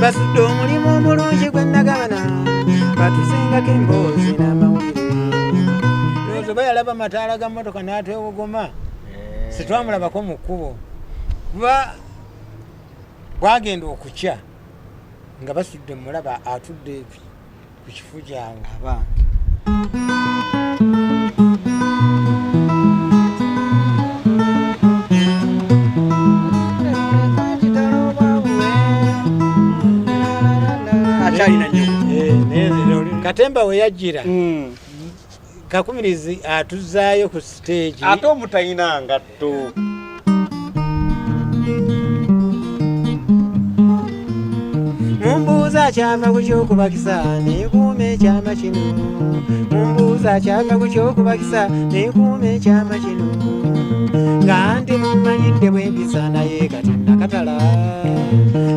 Basudde omulimu omulungi gwe nagabana, batusingako emboozi n'amawulire. Ndowooza oba yalaba mataala ga mmotoka n'atwewogoma, sitwamulabako mu kkubo. Kuba bwagenda okukya nga Basudde mulaba atudde ku kifo kyawe. Abange. Akyalina nnyo. Katemba we yajjira, Kakumirizi atuzaayo ku siteegi. Ate omutalina ngatto. Mumbuuza kyava ku kyokubakisa nekuuma ekyama kino. Mumbuuza kyava ku kyokubakisa nekuuma ekyama kino. Nga ndi mumanyidde bwempisa naye kati nakatala.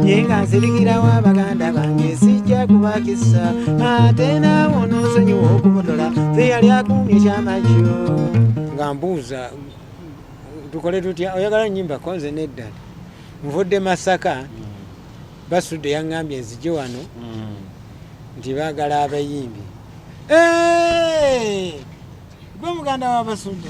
Ye nga nsirikirawo abaganda bange sijja kubakisa. Ate naawe onoonsonyiwa okubotola ze yali akuumye ekyama kyo. Nga mbuuza tukole tutya, oyagala nnyimba ko nze nedda. Nvudde Masaka, Basudde yaŋŋambye nzije wano nti baagala abayimbi. Gwe muganda wa Basudde.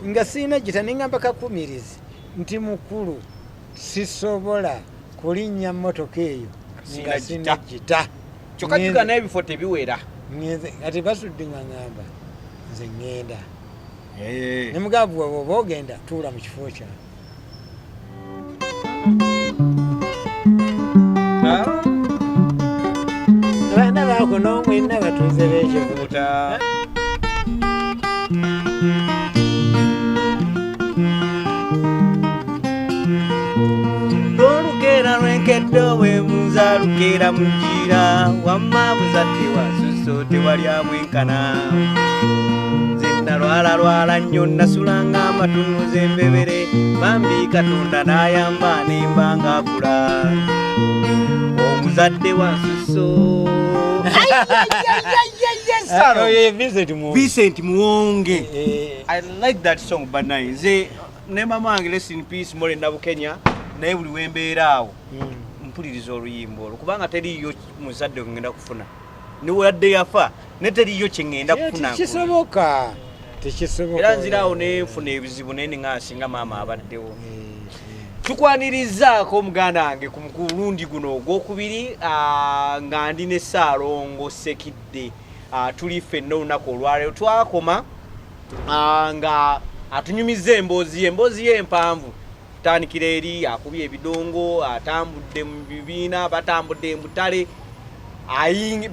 Nga sirina gita ne ŋŋamba Kakumirizi nti mukulu sisobola kulinnya mmotoka eyo nga sirina gita. Kyokka jjuka n'ebifo tebiwera. Ngenze ate Basudde nga ŋŋamba nze ŋŋenda. Ne mugamba bw'oba ogenda tuula mu kifo kyange. Abaana bakuno mwenna batuuze b'ekivuta. N'olukeera lw'enkedde weebuuza lukeera mugira, wamma buzadde wasusso tewali amwenkana. Nze nalwalalwala nnyo nasulanga amatunuze embebere, bambi Katonda n'ayamba ne mba ng'akula. Omuzadde wa nsusso. Oyo Vincent Muwonge. Vincent Muwonge. I like that song banaye. Nze ne mama wange rest in peace Mole Nabukenya, naye buli wembeera awo mpuliriza oluyimba olwo kubanga teriiyo muzadde gwe ngenda kufuna. Ne wadde yafa ne teriiyo kye ngenda kufuna. Tekisoboka. Tekisoboka. Era nzira awo ne nfuna ebizibu naye ne nga nsinga maama abaddewo. Tukwanirizaako muganda wange ku mulundi guno ogwokubiri, nga ndi ne Ssaalongo Ssekidde. Tuli ffenna olunaku olwaleero. Twakoma nga atunyumizza emboozi ye, emboozi ye empanvu. Tutandikira eri akubye ebidongo, atambudde mu bibiina, batambudde mu butale,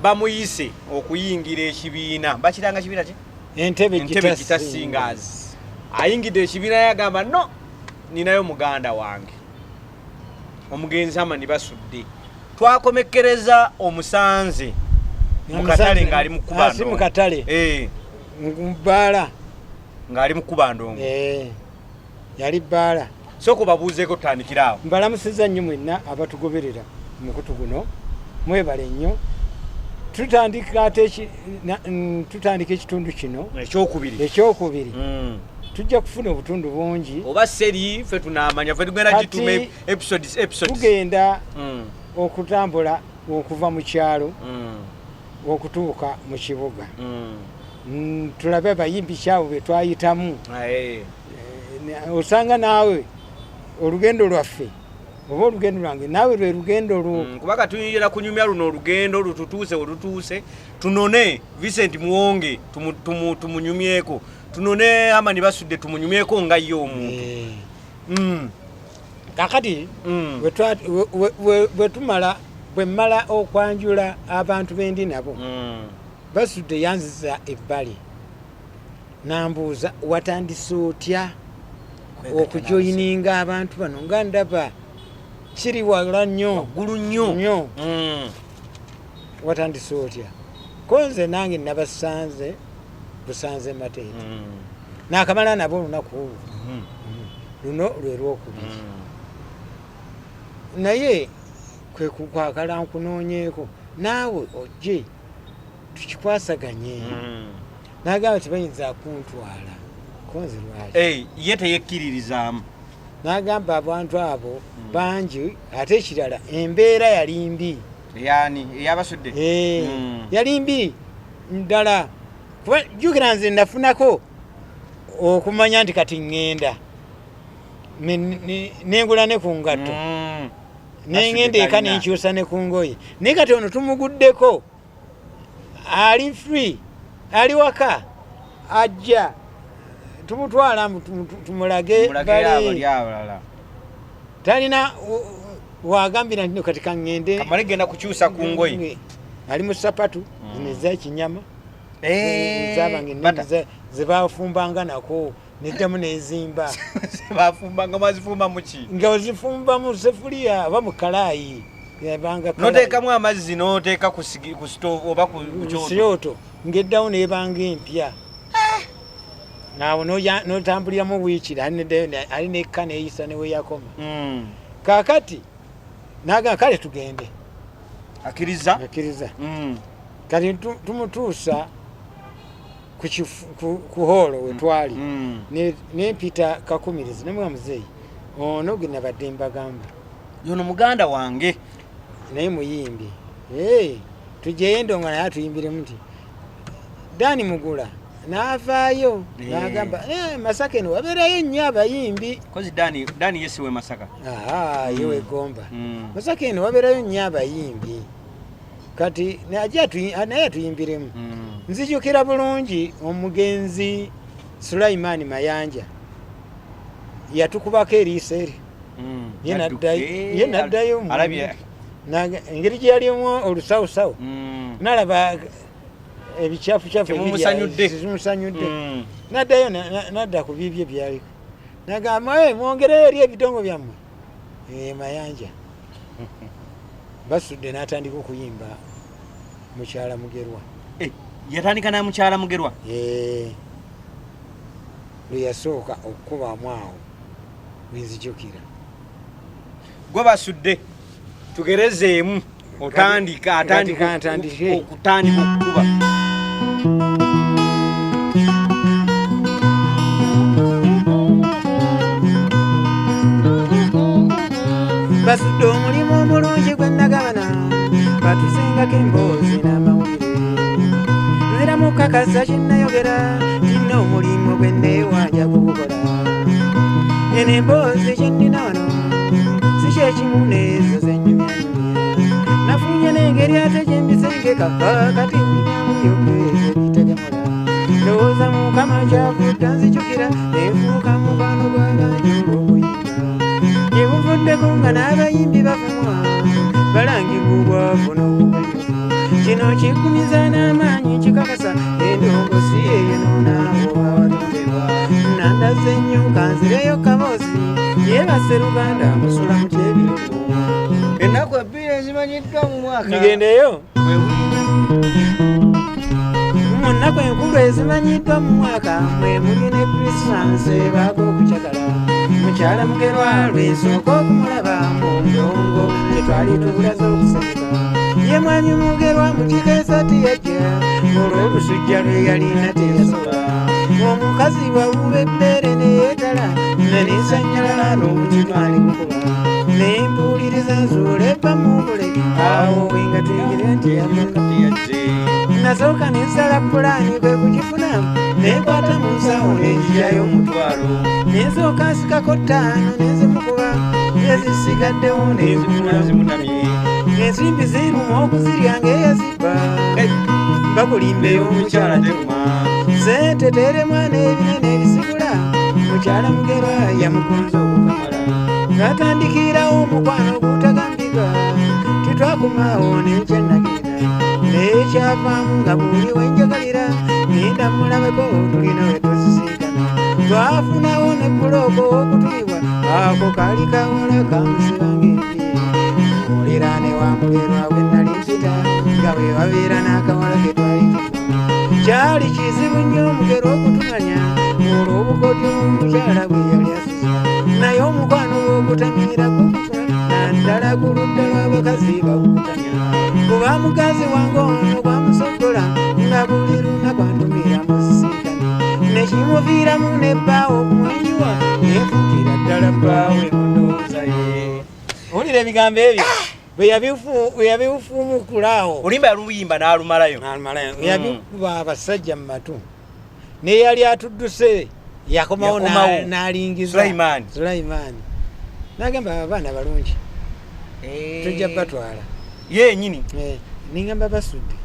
bamuyise okuyingira ekibiina. Bakiranga kibiina ki? Entebe Entebe Guitar Singers. Ayingidde ekibiina yagamba no, ninayo muganda wange omugenzi Amani Basudde. Twakomekkereza omusanze mu katale ng'ali mu kuba Si mu katale. Mu bbaala. Ng'ali mu kuba ndongo. Yali bbaala. Sooka obabuuzeeko tutandikire awo. Mbalamusizza nnyo mwenna abatugoberera mu mukutu guno. Mwebale nnyo. Tutandika ate tutandika ekitundu kino. Ekyokubiri. Ekyokubiri. Tujja kufuna obutundu bungi. Oba seri ffe tunaamanya, ffe tugenda gituuma episodes, episodes. Tugenda okutambula okuva mu kyalo okutuuka mu kibuga. Tulabe abayimbi kyabo be twayitamu. Osanga naawe olugendo lwaffe oba olugendo lwange naawe lwe lugendo lwo. Kubanga tuyingira kunyumya luno olugendo lututuuse we lutuuse, tunone Vincent Muwonge tumunyumyeko, tunone Amani Basudde tumunyumyeko nga ye omuntu. Kakati bwe mmala okwanjula abantu be ndi nabo, Basudde yanziza ebbali n'ambuuza watandise otya okujoyininga abantu bano nga ndaba kiri wala nnyo. Waggulu nnyo. Nnyo. Watandise otya? Ko nze nange nabasanze busanze Mateete. Naakamala nabo olunaku olwo. Luno lwe lwokubiri. Naye kwe kwagala nkunoonyeeko naawe ojje. Tukikwasaganye. N'agamba tebayinza kuntwala. Konze lwaki? Ye teyekkiririzaamu. N'agamba abantu abo bangi, ate ekirala embeera yali mbi. Yani eyabasudde? Yali mbi ddala. Kuba jjukira nze nafunako okumanya nti kati ŋŋenda nengula ne ku ngatto, nengenda eka nenkyusa ne ku ngoye, naye kati ono tumuguddeko ali free, ali waka, ajja tumutwala tumulage bali talina wagambira nti kati kaŋŋende kamale genda kukyusa ku ngoye, ali mu sapatu zino ez'ekinyama zabange zebafumbanga nako neddamu nezimba. Zebafumbanga mwazifumba muki? Nga ozifumba mu sefuliya oba mu kalaayi. Noteekamu amazzi n'oteeka ku stove oba ku kyoto ng'eddawo nebanga empya. Naawo n'otambuliramu wiiki ali nekka neyisa ne weyakoma. Kaakati n'agamba kale tugende. Akkiriza? Akkiriza. Kati tumutuusa ku hoolo wetwali, nempita Kakumirizi nemugamba muzeeyi ono gwe nabadde mbagamba yono muganda wange naye muyimbi, tujjeyo endongo naye atuyimbiremu nti Dani Mugula n'avaayo n'agamba Masaka eno wabeerayo nnyo abayimbi. Kozi Dani ye si we Masaka? Ye w'Egomba. Masaka eno wabeerayo nnyo abayimbi, kati naye atuyimbiremu. Nzijukira bulungi omugenzi Sulaiman Mayanja yatukubako eriiso eryo, ye naddayo engeri gye yalimu olusawusawu nalaba ebikyafucyafu ebimusanyudde, naddayo nadda ku bibye byaliko nagamba mwongereyo eri ebidongo byammwe. Mayanja basudde n'atandika okuyimba Mukyala Mugerwa. Yatandika na Mukyala Mugerwa? Lwe yasooka okukubamu awo wenzijukira. Gwe basudde tugerezeemu otandika atandika okutandika okukuba. Basudde omulimu omulungi gwe nagabana, batusingako emboozi n'amawulire. Nziramu kakasa kye nnayogera, nina omulimu gwe nneewanja gugukola. Eno emboozi gye nnina wano si kyekimu n'ezo ze nnyumyanyumya. Nafunye n'engeri ate gye mbisengeka, kati nninamu byokka ebitegemula. Ndowooza Mukama kyavudde anzijukira, nenfuuka mukwano gw'abangi olw'okuyimba. Gye buvuddeko nga n'abayimbi bavumwa, balangirwa obwavu n'obugwenyufu. Kino kikumiza n'amaanyi kikakasa endongo si eyo noonaawo awatondebwa. Nandaze nnyo kanzireyo kaboozi, yeebase Luganda musula mu kyebirungo. Ennaku ebbiri ezimanyiddwa mu mwaka. Ngendeyo? Mu nnaku enkulu ezimanyiddwa mu mwaka mwe muli ne Krisimansi ebaako okucakala. Mukyala Mugerwa lwensooka okumulaba mu ndongo gye twali tubulaze okusanyuka. Ye mwami Mugerwa mu kikeesa teyajja olw'olusujja lwe yalina teyasoba. Omukazi wawuba ebbeere ne yeetala ne neesanyalala n'obukitwali mukuba. Ne mpuuliriza nzuula ebba mubule awo wenga tuyingire nti yamaka. Nasooka ne nsala pulaani kwe kugifuna, ne nkwata mu nsawo ne nzigyayo omutwalo. Ne nsooka nsikako ttaano ne nzimukuba, ezisigaddewo ne nzimunamye. Ensimbi ziruma okuzirya ng'eyazibba, bakulimbeyo omukyala teruma. Ssente teremwa n'ebinene ebisigula, Mukyala Mugerwa yamukunze okukamala. N'atandikirawo omukwano ogutagambika, titwakomaawo n'enkyannagira. N'ekyavaamu nga buli we njagalira, ngenda mulabeko tulina we tusisinkana. Twafunawo ne bbulooka okutumibwa, ako kaali kawala kamusiba ng'empi. Muliraane wa Mugerwa we nali mpita, nga bwe wabeera n'akawala ke twali tufuna. Kyali kizibu nnyo Mugerwa okutumanya olw'obukodyo omukyala bwe yali asuza. Naye omukwano ogutamiira gukula, naddala ku ludda lw'abakazi bawukutamya. Kuba mukazi wange ono gwamusogola, Kumuviiramu nebbaawo okumwenyiwa, yefuukira ddala bbaawe mu ndowooza ye. Owulira ebigambo ebyo bwe yabifuumukulaawo. Oluyimba yaluyimba n'alumalayo. N'alumalayo. Mm. Yabikuba abasajja mu matu, neyali atudduse yakomawo. Yakomawo. N'alingiza. Sulaiman. Sulaiman nagamba, "Abaana balungi, tujja batwala." Ye nyini. Eh, ningamba basudde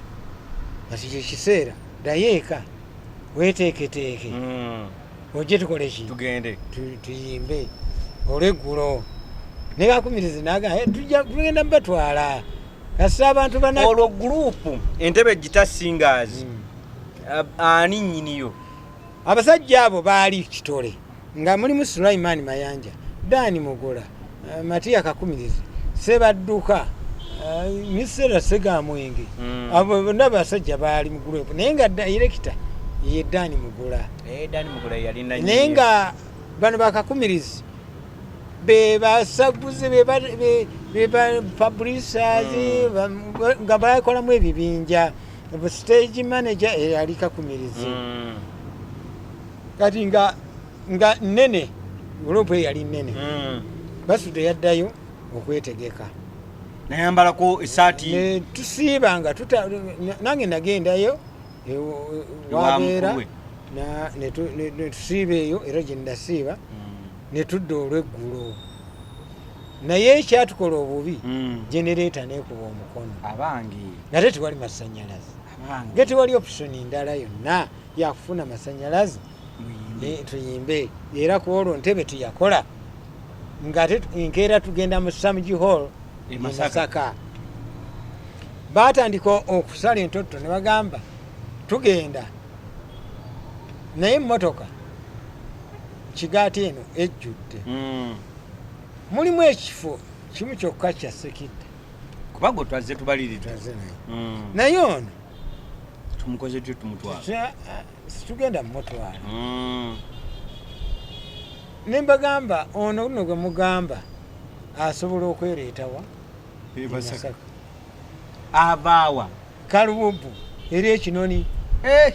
kati kyekiseera, ddayo eka weteeketeeke, ojje tukole ki? Tugende. Tuyimbe olweggulo. Negakumirizi naga, "Eh, tujja tugenda batwala kasita abantu bana." Olwo gurupu Entebe Gita Singers, ani nyiniyo? Abasajja abo baali kitole nga mulimu Sulaiman Mayanja, Dani Mugola, Matiya Kakumirizi, Sebadduka, Misera Segamwenge. Abo bonna basajja baali mu gurupu, naye nga direkita ye Dani Mugola. Eh, Dani Mugola yali nannyini. Naye nga bano bakakumirizi be basaguzi, be ba publishers, nga bakolamu ebibinja. Stage manager eyali Kakumirizi. Kati nga nene gurupu eyali nene. Basudde yaddayo okwetegeka. Nayambalako esaati. Ne tusiiba nga nange nagendayo Ewa wabeera. mukulu we. Ne tusiiba eyo, era gye nasiiba ne tudda olweggulo, naye ekyatukola obubi, genereeta nekuba omukono. Abange! Nate tewali masanyalaze. Abange! Nga tewali option ndala yonna yakufuna masanyalaze. Muyimbe. Tuyimbe era ku olwo Ntebe tuyakola nga enkeera tugenda mu Samji Hall E e Masaka. Masaka. Batandika okusala entotto ne bagamba tugenda, naye emmotoka kigaati eno ejjudde, mulimu ekifo kimu kyokka kya Sekidde. Kuba gwe twazze tubalirira. Twaze naye, naye ono Tumukoze tutyo, tumutwala. Situgenda mumutwala. Ne mbagamba, ono nno gwe mugamba asobola okwereetawa E e Masaka. Masaka? Avaawa? Kalububu eri ekinoni. Eh.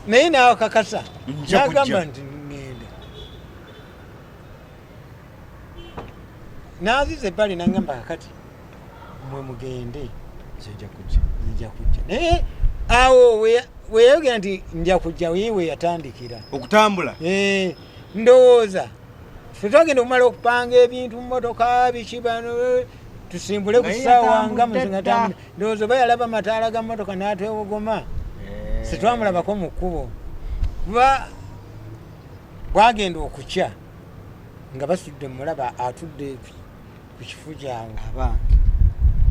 Naye nawakakasa. Nja nagamba kujja. nti ŋŋenda. Naziza ebbali nagamba, kakati mwe mugende. Nze nja kujja. Nja kujja. Naye awo weyayogera nti nja kujja, ye we yatandikira okutambula. Eh, ndowooza ffe twagenda okumala okupanga ebintu mu motoka biki bano, tusimbule ku Naye ssaawa nga yatambudde muzinga dda. tambula. Ndowooza oba yalaba mataala ga motoka n'atwewogoma, sitwamulabako mu kkubo, kuba bwagenda okukya nga basudde mulaba atudde ku kifu kyawe. Abange!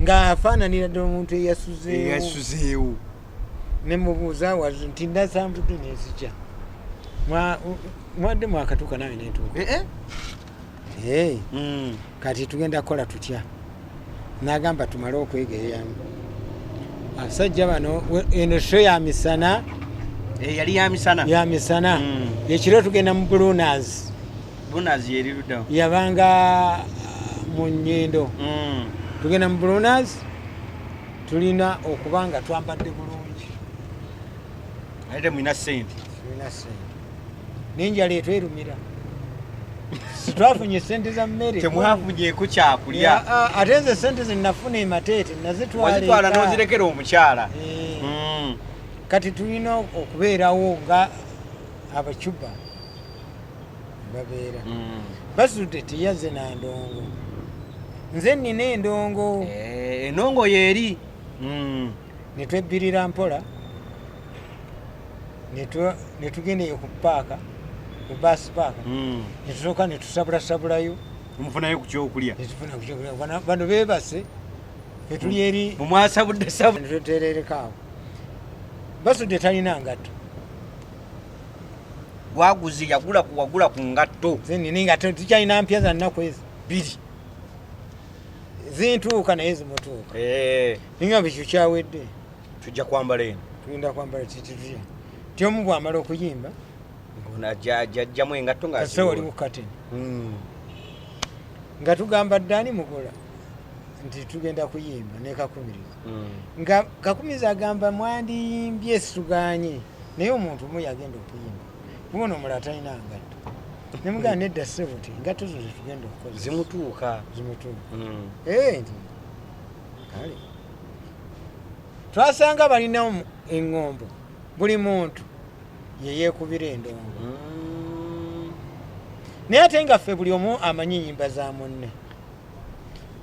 Ng'afaananira ddala omuntu eyasuzeewo. Eyasuzeewo. Nemubuuza wazi nti ndasambudde nenzija. Mwadde mwakatuuka nawe nentuuka. Eh, eh. Hey, kati tugenda kukola tutya? Nagamba tumale okwegeyamu abasajja bano, eno sho ya misana. Eh, yali ya misana. Ya misana. Ekiro tugenda mu Brunas. Bunazi yeri luddawo? Yabanga mu Nyendo. Tugenda mu Brunas, tulina okuba nga twambadde bulungi. Ate temulina sente. Tulina sente nenjala etwerumira, sitwafunye sente za mmere. Temwafunyeeko kyakulya. Ya, ate nze sente zenafuna emateete Wazitwala nazitwala eka. n'ozirekera omukyala. Eh, kati tulina okubeerawo nga abacuba babeera. Basudde teyazze na ndongo, nze nina endongo. Eh, enongo yeeri. Netwebbirira mpola netugenda eyo ku paaka, ku baasi paaka, netusooka netusabulasabulayo. Mufunayo ku kyokulya. Netufuna ku kyokulya. Bano beebase, fetuli eri. Mumwasabudde sabu. Netweterereko awo. Basudde talina ngatto. Gwaguzi yagula ku wagula ku ngatto. Nze nina engatto, tukyalina mpya za nnaku ezi 2, zintuuka naye zimutuuka. Eh, Ningamba ekyo kyawedde. Tujja kwambala eno. Tugenda kwambala kititutya ti omu bwamala okuyimba, Ono ajjamu engatto nga kase waliwo kateni. Nga tugamba Ddaani Mugola nti tugenda kuyimba ne Kakumiriza, nga Kakumiriza agamba mwandiyimbye suganye. Naye omuntu omu yagenda okuyimba, kubona omulala talina ngatto. Nemugamba, nedda ssebo, ti engatto zo zetugenda okukozesa. Zimutuuka. Zimutuuka. Nti kale twasanga balina eŋŋombo, buli muntu yeyeekubira endongo. Naye ate nga ffe buli omu amanyi ennyimba za munne,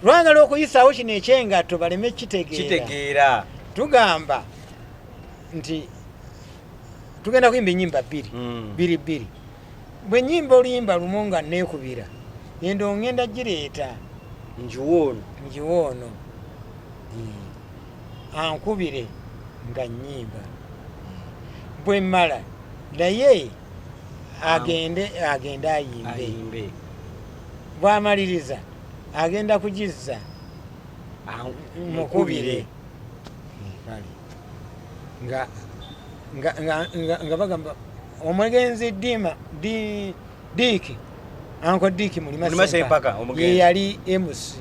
lwagala okuyisaawo kino ekyengatto baleme kitegeera. Kitegeera. Tugamba nti tugenda kuyimba ennyimba bbiri, bbiri bbiri. Bwe nyimba oluyimba lumu nga neekubira endongo, ngenda gireeta. Njiwoono. Ngiwoono ankubire nga nnyimba. Bwe mmala naye agende ayimbe. Ayimbe. Bw'amaliriza agenda kugizza mukubire. Kale nga bagamba omugenzi Dima Diiki, Uncle Diiki Mulima. Mulima Sempaka, omugenzi. Ye yali MC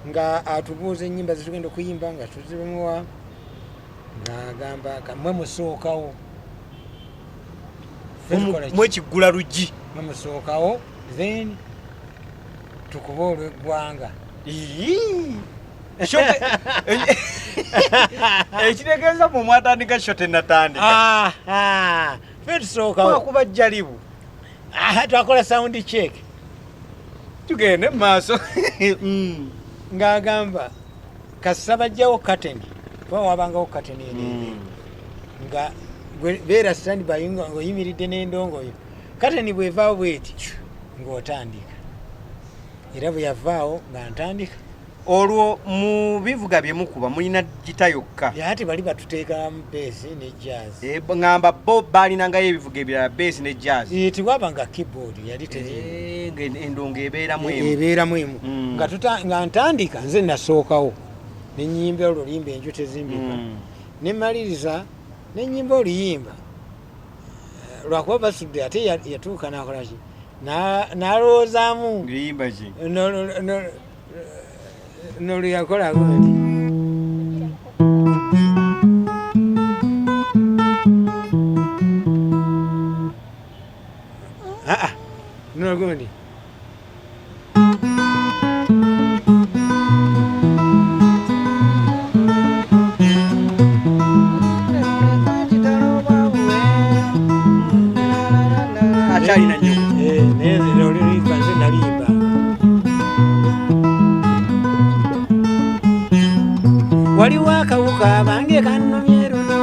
nga atubuuza ennyimba zetugenda okuyimba nga tuzimuwa, ng'agamba kamwe musookawo. Ffe tukola ki? Mwekiggula luggi. Mwe musookawo, then tukube olw'eggwanga. Ii. Ekitegeeza mwe mwatandika, show tennatandika. Aha, ffe tusookawo. Mwakuba jjalibu. Aha, twakola sound check. Tugende mu maaso. Ng'agamba kasita bajjawo kateni, kuba wabangawo kateni eno nga beera stand by nga ng'oyimiridde n'endongo yo. Kateni bwevaawo bweti ng'otandika, era bwe yavaawo nga ntandika. Olwo mu bivuga bye mukuba mulina gita yokka? Ate bali batuteekamu bass ne jazz. Ŋŋamba bo baalinangayo ebivuga ebirala, bass ne jazz? Tiwabanga keyboard, yali teriiwo. Nga endongo ebeeramu emu. Ebeeramu emu. Nga ntandika nze nasookawo nenyimba oluyimba Enju Tezimbika. Nemaliriza nenyimba oluyimba. Lwakuba basudde ate yatuuka nakolaki, nalowoozaamu. Luyimba ki? Noluyakola nti aa nolugundi. Akyalina nnyo. Naye nze oluyimba nze naluyimba. Waliwo akawuka bange kannumye luno,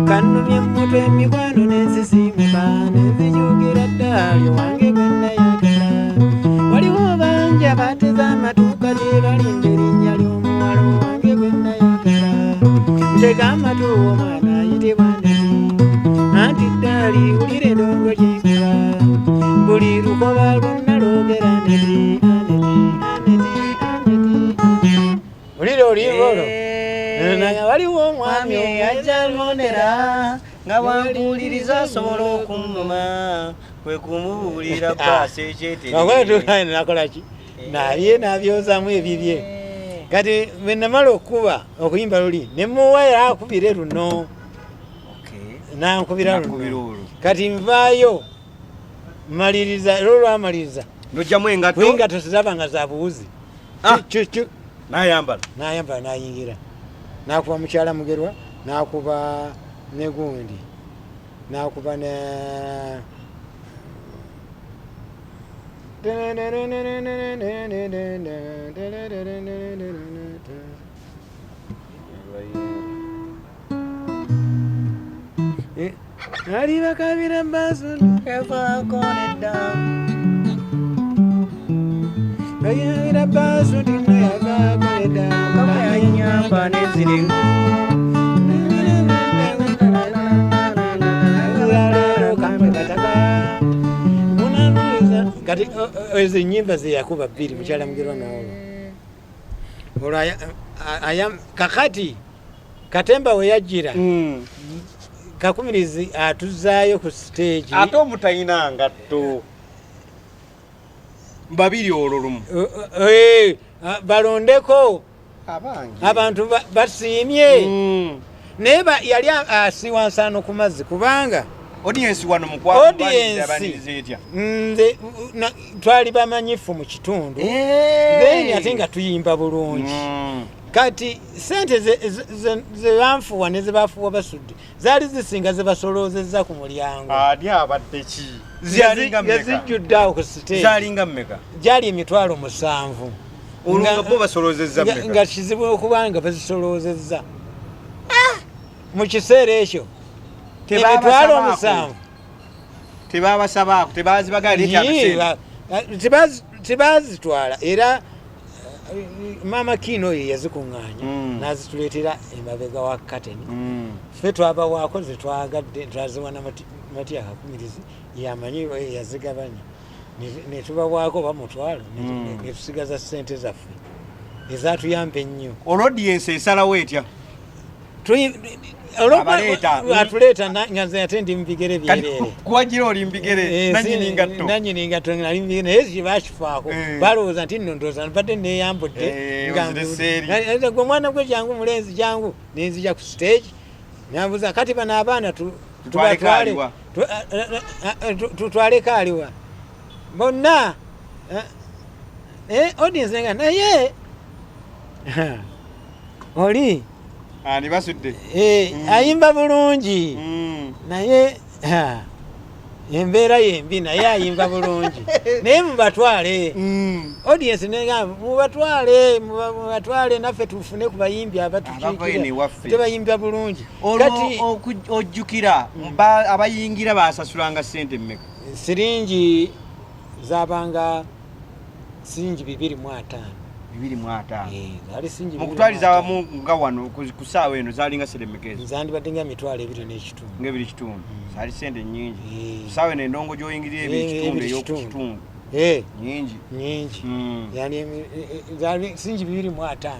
kannumye mutwe, emikwano nensisimuka nenzijukira ddaalyo wange gwe nayagala. Waliwo bangi abateze amatuuka gye balinda erinnya ly'omuwala wange gwe nayagala. Ntega amatu, omwana ayitibwa Ndeti, anti ddaali wulira endongo gyekuba, buli lukoba lwonna lwogera Aneti, Aneti, Aneti, Aneti. Wulira oluyimba olwo. Naye waliwo omwami Mwami ajja lwonera nga bwambuuliriza asobola okunnuma, kwe kumubuulira baasi ekyetere. Nakola ki naye nabyozamu ebibye. Kati bwe namala okuba okuyimba luli, nemuwa era akubire luno, nankubira Nakubira luno. Olwo. Kati nvaayo maliriza, era olwamaliriza Nojjamu engatto. Engatto tezaba nga za buwuzi. Ah. Cu, cu. Nayambala. Nayambala nayingira, nakuba Mukyala Mugerwa, nakuba negundi, nakuba ne ali bakabira basu bakabira basu tino yavaako nedda. Yanyamba neziri. Kati ezo enyimba zeyakuba bbiri, Mukyala Mugerwa nolwo olwo kakati katemba we yajjira, Kakumirizi atuzaayo ku stage. Ate omutalina ngatto babiri olwo lumu? Balondeko. Abange. Abantu basiimye. Naye yali asiwa nsaano ku mazzi kubanga Audience wano Audience. mukwabaniriza etya? Nze twali bamanyifu mu kitundu, then ate nga tuyimba bulungi. Kati sente ze banfuwa ne ze bafuwa basudde zaali zisinga ze basoloozezza ku mulyango. Ani abadde ki? Zalinga Nga mmeka? zijjudde awo ku stage. Zalinga mmeka? Gyali 70,000. Olwo nga bo basoloozezza mmeka? Nga kizibu okuba nga bazisoloozezza mu kiseera ekyo. 70,000. Tebabasabaako, tebazibaga. Yee, tebazitwala. Era maama Kiino oyo yazikuŋŋaanya n'azituleetera emabega wa kateni. Ffe twabawaako zetwagadde, twaziwa na Matiya Kakumirizi, yamanyi yazigabanya. Ne tubawaako oba 500, ne tusigaza ssente zaffe ezatuyamba ennyo. Olwo audience esalawo etya? Abaleeta. Atuleeta nga nze ate ndi mu bigere Kati byereere. kuwagira oli mbigere, nanyini ngatto. Nanyini ngatto, nali mu bigere, naye kibakifaako. Balowooza nti nno ndowooza mbadde neeyambudde nga Ozire seeri. Gwe omwana gwe, jangu mulenzi, jangu. Nenzija ku stage, nambuza, kati bano abaana Tutwaleko tubatwale aliwa? Tutwaleko aliwa bonna? Audience nga naye oli Ani basudde? Ayimba bulungi, naye embeera yembi, naye ayimba bulungi, naye mubatwale. Audience negamba mubatwale, mubatwale naffe tufune ku bayimbi Abava eno ewaffe. abatukiikira, tebayimba bulungi. Olwo Kati ojjukira abayingira basasulanga sente mmeka? Siringi zabanga siringi 250. 250. Zaali siringi Mu 250. kutwaliza awamu nga wano ku ssaawa eno zalinga sente mmeka ezo? Zandibadde nga 25,000. Nga 2.5, zaali sente nnyingi. Ku ssaawa eno endongo gy'oyingirira ebiri kitundu Ebiri ey'oku kitundu. kitundu nnyingi. Nyingi. Yani zaali siringi 250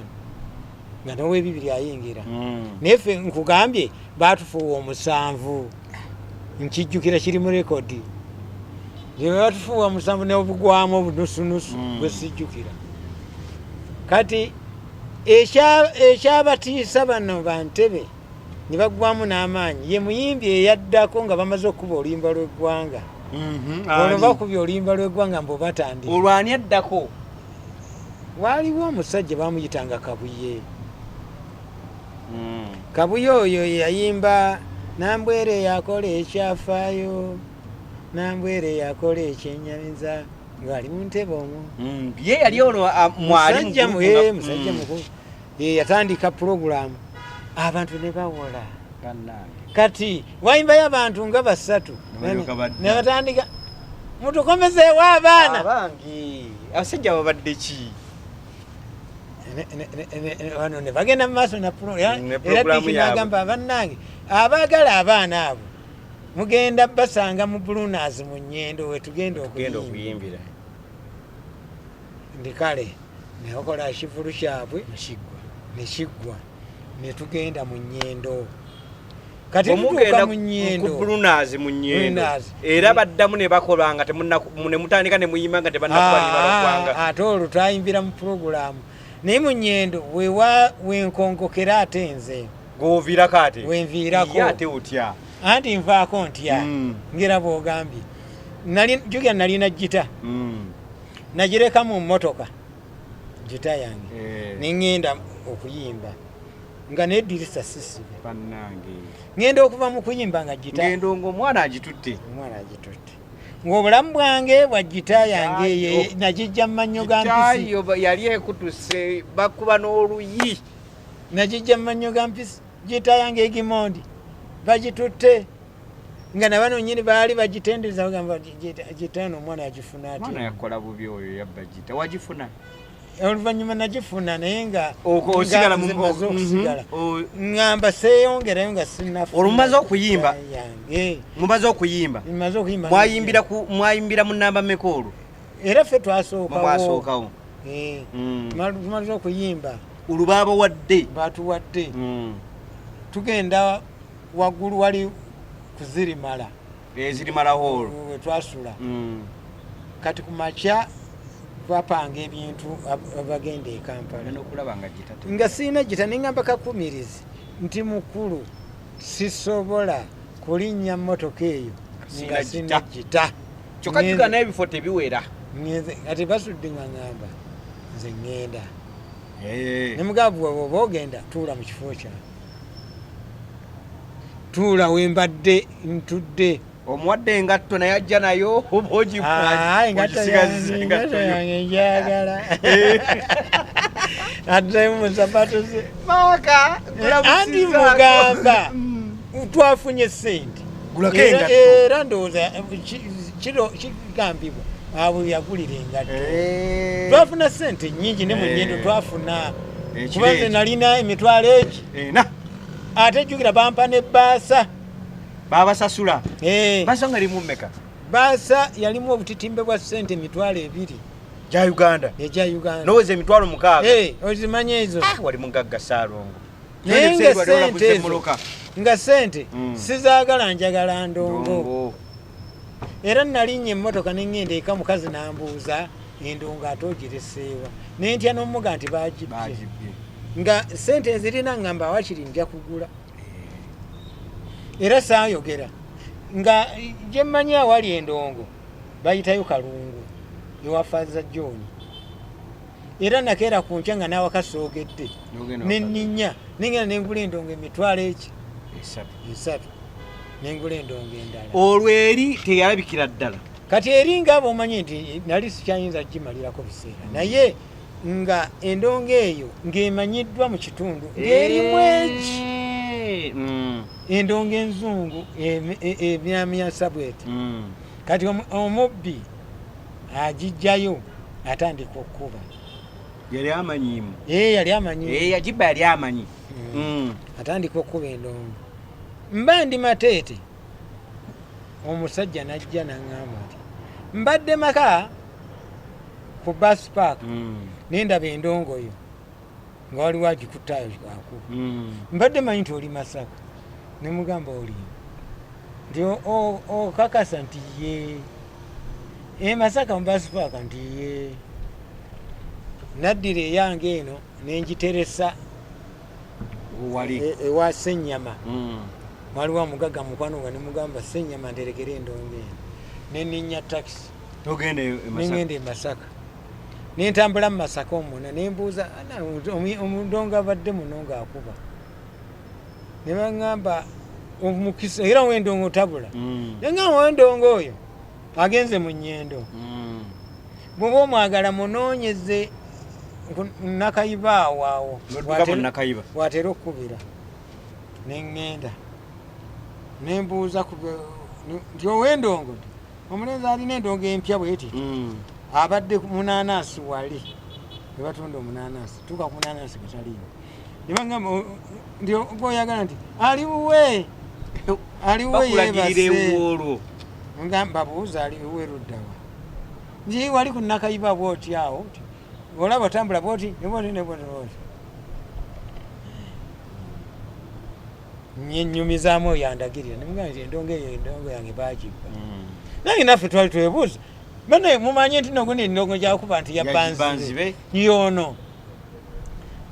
nga nowebibiri ayingira. Naye ffe nkugambye batufuuwa 7, nkijjukira kiri mu rekodi. Batufuuwa 7 n'obugwamu obunusunusu bwe sijjukira. Kati ekyabatiisa bano bantebe ne baggwamu n'amaanyi, ye muyimbi eyaddako nga bamaze okukuba oluyimba lw'eggwanga. Olwo Ani? bakubye oluyimba lw'eggwanga mbu batandika. Olwo ani addako? Waaliwo omusajja bamuyitanga Kabuye. Kabuye oyo yayimba Nambwere yakola ekyafaayo, Nambwere yakola ekyenyamiza, ng'ali mu ntebe omwo. Ye yali olwo mwali mu Musajja group nga- musajja mukulu. Ye yatandika pulogulaamu, abantu ne bawola. Bannange. Kati wayimbayo abantu nga basatu Ne balyoka badda. ne batandika, mutukomezeewo abaana. Abange, abasajja babadde ki? Wano ne bagenda mu maaso na Ne era pulogulaamu Dick yaabwe. n'agamba, bannange abaagala abaana abo mugenda basanga mu Blunas mu Nyendo wetugenda Tugenda okuyimba. okuyimbira. Ndi kale nebakola ekivulu kyabwe Nekiggwa. nekiggwa, netugenda mu Nyendo. Kati Omugenda tutuuka mu ku Nyendo. Blunas mu Nyendo. Blunas. Era baddamu ne bakola nga ne mutandika ne muyimba nga tebannakuba luyimba lwa ggwanga. Ate olwo twayimbira mu pulogulaamu, naye mu Nyendo wewa wenkonkokera ate nze. Gwoviirako ate? Wenviirako. Ye ate otya? Anti nvaako ntya? Ngera bwogambye, jjukira nalina gita. Nagireka mu mmotoka, gita yange. Neŋŋenda okuyimba nga nedirisa sisibe. Bannange. Ŋŋenda okuva mu kuyimba nga gita Ngendo ng'omwana agitutte. Omwana agitutte, ng'obulamu bwange bwa gita yange Gitaayo. nagijja mu mannyo ga mpisi. Gitaayo yali ekutuse bakuba n'oluyi. Nagijja mu mannyo ga mpisi gita yange egimondi bagitutte, nga nabano nyini baali bagitendereza, bagamba gita eno omwana yagifuna Omwana atya? yakola bubi oyo yabba gita. Wagifuna? Oluvannyuma nagifuna, naye nga Osigala nga mu nze maze okusigala. Ŋŋamba seeyongerayo nga sinnafuna Olwo mumaze okuyimba? gita yange. Mumaze okuyimba? Maze okuyimba. Mwayimbira mu namba mmeka olwo? Era ffe twasookawo. Mwasookawo. Tumaze okuyimba. Olwo baabawadde? Batuwadde. Tugenda waggulu wali kuzirimala. Ezirimala hall. We twasula. Kati ku makya twapanga ebintu abagenda e Kampala. Olina okulaba nga gita Nga siina gita, neŋŋamba Kakumirizi Nti mukulu, sisobola kulinnya mmotoka eyo nga Sina sina gita. Kyokka juga n'ebifo tebiwera. Ngenze ati basudde nga ŋŋamba nze ŋŋenda, ne mugamba bw'oba ogenda tuula mu kifo kyange, tuula wembadde ntudde. Omuwadde engatto naye ajja nayo oba Ah, engatto ogisigazza yange, engatto engatto yo? yange njagala addemu mu sapatu ze. Maaka. Anti mugamba twafunye sente. Gulako Era- engatto. Era ndowooza kigambibwa abo yagulira engatto. Twafuna sente nyingi ne mu nyendo twafuna, Ekiro kuba nze ekyo. nalina emitwalo egi. Ena. Ate jjukira bampa ne baasa. Babasasula? Eh, Basa nga limu mmeka? Baasa yalimu obutitimbe bwa sente 20,000. Gya Uganda? Egya Uganda. Noweza 60,000. Eh, ozimanyi ezo. Ah, wali mugagga Saalongo. Naye nga Wali olaguza sente ezo emmotoka. nga sente sizaagala, njagala ndongo. Ndongo. Era nalinnya emmotoka neŋŋenda eka, mukazi nambuuza endongo ate ogireseewa, nentya n'omuga nti bagibbye. Bagibbye. Nga sente nzirina, ŋŋamba awakiri nja kugula, era saayogera nga gye mmanyi awali endongo bayitayo Kalungu ewa Faaza John. Era nakeera ku nkya nga n'awaka soogedde. N'ogenda. Nenninya nengenda nengula endongo emitwalo eki 3. 3, nengula endongo endala. Olwo eri teyalabikira ddala? Kati eri nga bwomanyi nti nali sikyayinza gimalirako biseera, naye nga endongo eyo ng'emanyiddwa mu kitundu ng'erimu egi endongo enzungu emyamyasa bweti. Kati omubbi agijjayo atandika okkuba. Yali amanyiimu? Ee, yali amanyi. Yagibba yali amanyi. Atandika okkuba endongo, mba ndi Mateete, omusajja najja naŋŋamba nti mbadde maka ku bus park, nendaba endongo yo nga waliwo agikuttaayo akuba. Mbadde manyi nti oli Masaka. Nemugamba oli nti okakasa nti ye e Masaka mu bus park? Nti ye. Naddira eyange eno nengiteresa. Wali? Ewa Senyama. Waliwo omugaga mukwano nga nemugamba Senyama nterekere endongo eno, neninya takisi. Togenda e Masaka? Nengenda e Masaka, nentambula mu Masaka omwona, nembuuza, "Ana, omundongo abadde muno ngaakuba?" Ne baŋŋamba omukisa era wendongo tabula. Neŋŋamba wendongo oyo agenze mu Nyendo. Bw'oba omwagala munoonyeze Nakayiba awo awo. N'odduka mu Nakayiba. Watera okukubira. Neŋŋenda nembuuza nti ow'endongo nti omulenzi alina endongo empya bweti abadde ku munanasi wali ebatunda omunanasi, tuuka ku munanasi gataliimu. Nebagamba nti gwoyagala nti aliwuwe, aliwuwe. Bakulagirira Yeebase. ewuwo olwo? Nga mbabuuza aliwuwe luddawa? Nti wali ku Nakayiba bwoti awo nti olaba otambula bwoti nebwoti nebwoti bwoti. Nyenyumizaamu oyo andagirira, nemugamba nti endongo eyo, endongo yange bagibba. Nange naffe twali twebuuza, bane mumanye nti nogundi endongo gyakuba nti Yagibanzibe. yabanzibe yono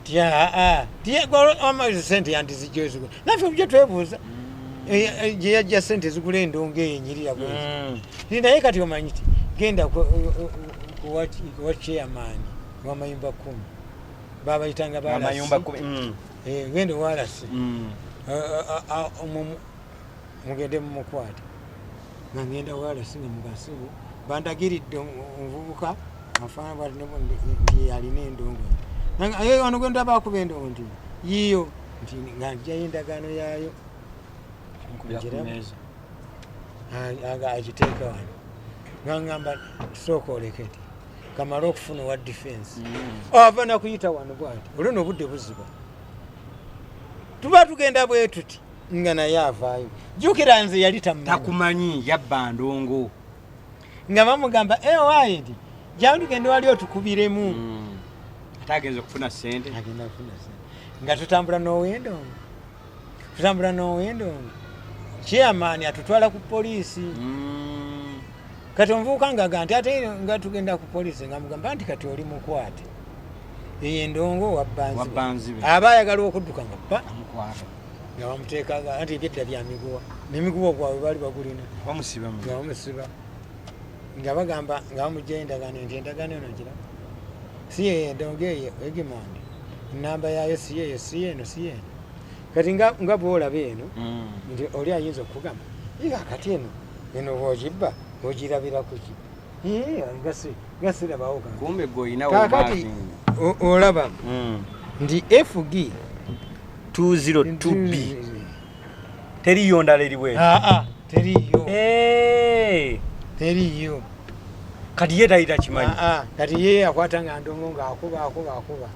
ti aa sente yandizijja ezigula. Naffe bujja twebuuza gye yajja sente ezigula endongo eyo enyirira bwezi. Nti naye kati omanyi ti genda wa chairman wamayumba 10 babayitanga Amayumba balasi. 10. Eh, genda owalasi mugende mumukwate. Nga ngenda walasi nga mugasibu bandagiridde omuvubuka afaana bwati nti alina endongo. Nanga, "Eh, ono gwe ndaba akuba endongo?" Nti yiyo, nti nga njayo endagaano yaayo. Nkubira ku Ngira. mmeeza. Agiteeka wano nga ngamba sooka olekete kamale okufuna owa defense. Ava nakuyita wano bwati, olwo nobudde buziba, tuba tugenda bwe tuti nga naye avaayo. Jjukira nze yali tamumanyi. Takumanyi, yabba ndongo. Nga bamugamba ewaaye nti jangu tugende wali otukubiremu. Ate agenza okufuna sente. Agenda kufuna sente nga tutambula n'owendongo, tutambula n'owendongo, chairman atutwala ku poliisi. Kati omuvubuka ngaga nti ate nga tugenda ku poliisi nga mugamba nti kati oli mukwate, eyo endongo Wabbanzibe. wabbanzibe. Aba ayagala okudduka nga ba Amukwata. Nga bamuteeka anti ebyedda bya miguwa, nemiguwa gwabwe baali bagulina. Bamusiba. Nga bamusiba, nga bagamba nga bamugjayo endagaano nti endagaano eno gira si yeyo, endongo eyo Egmond enamba yaayo si yeyo, si eno, si eno. Kati nga bwolaba eno nti oli ayinza okugamba, "Iga, kati eno bwogibba ogirabira kuki?" Nga sirabawo kantu. Kumbe gwe olinawo. Kaakati olaba nti FG 202B, teriyo ndala eri bweru? Aa, teriyo. Teriyo. Kati ye tayita kimanyi. Aa, kati ye akwata nga ndongo ng'akuba, akuba, akuba.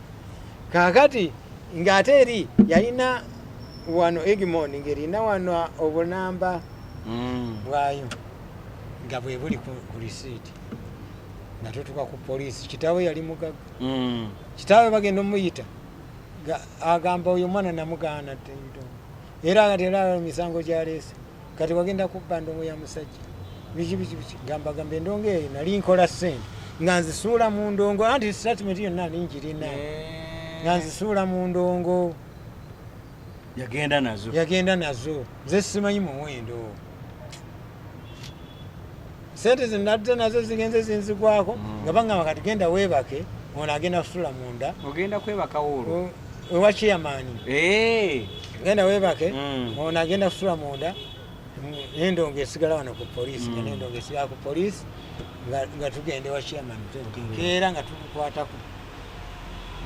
Kaakati ng'ate eri yalina wano Egmond ng'erina wano obunamba bwayo nga bwe buli ku risiiti. Nga tutuka ku poliisi, kitaawe yali mugagga. Kitaawe bagenda omuyita, agamba oyo omwana namugaana ndongo, era kati era emisango gyaleese, kati wagenda kubba ndongo ya musajja, biki biki biki. Gamba gamba endongo eyo nali nkola ssente nga nzisuula mu ndongo, anti statement yonna ningirina, nga nzisuula mu ndongo. Yagenda nazo. Yagenda nazo, nze simanyi muwendo. Sente zenadde nazo zigenze zinzigwako. Nga bagamba kati genda weebake, ono agenda kusula munda. Ogenda kwebakawo olwo? Ewa chairman. Genda weebake. Ono agenda kusula munda, nendongo esigala wano ku poliisi. Nga nendongo esigala ku poliisi, nga tugenda ewa chairman nkeera nga tumukwatako,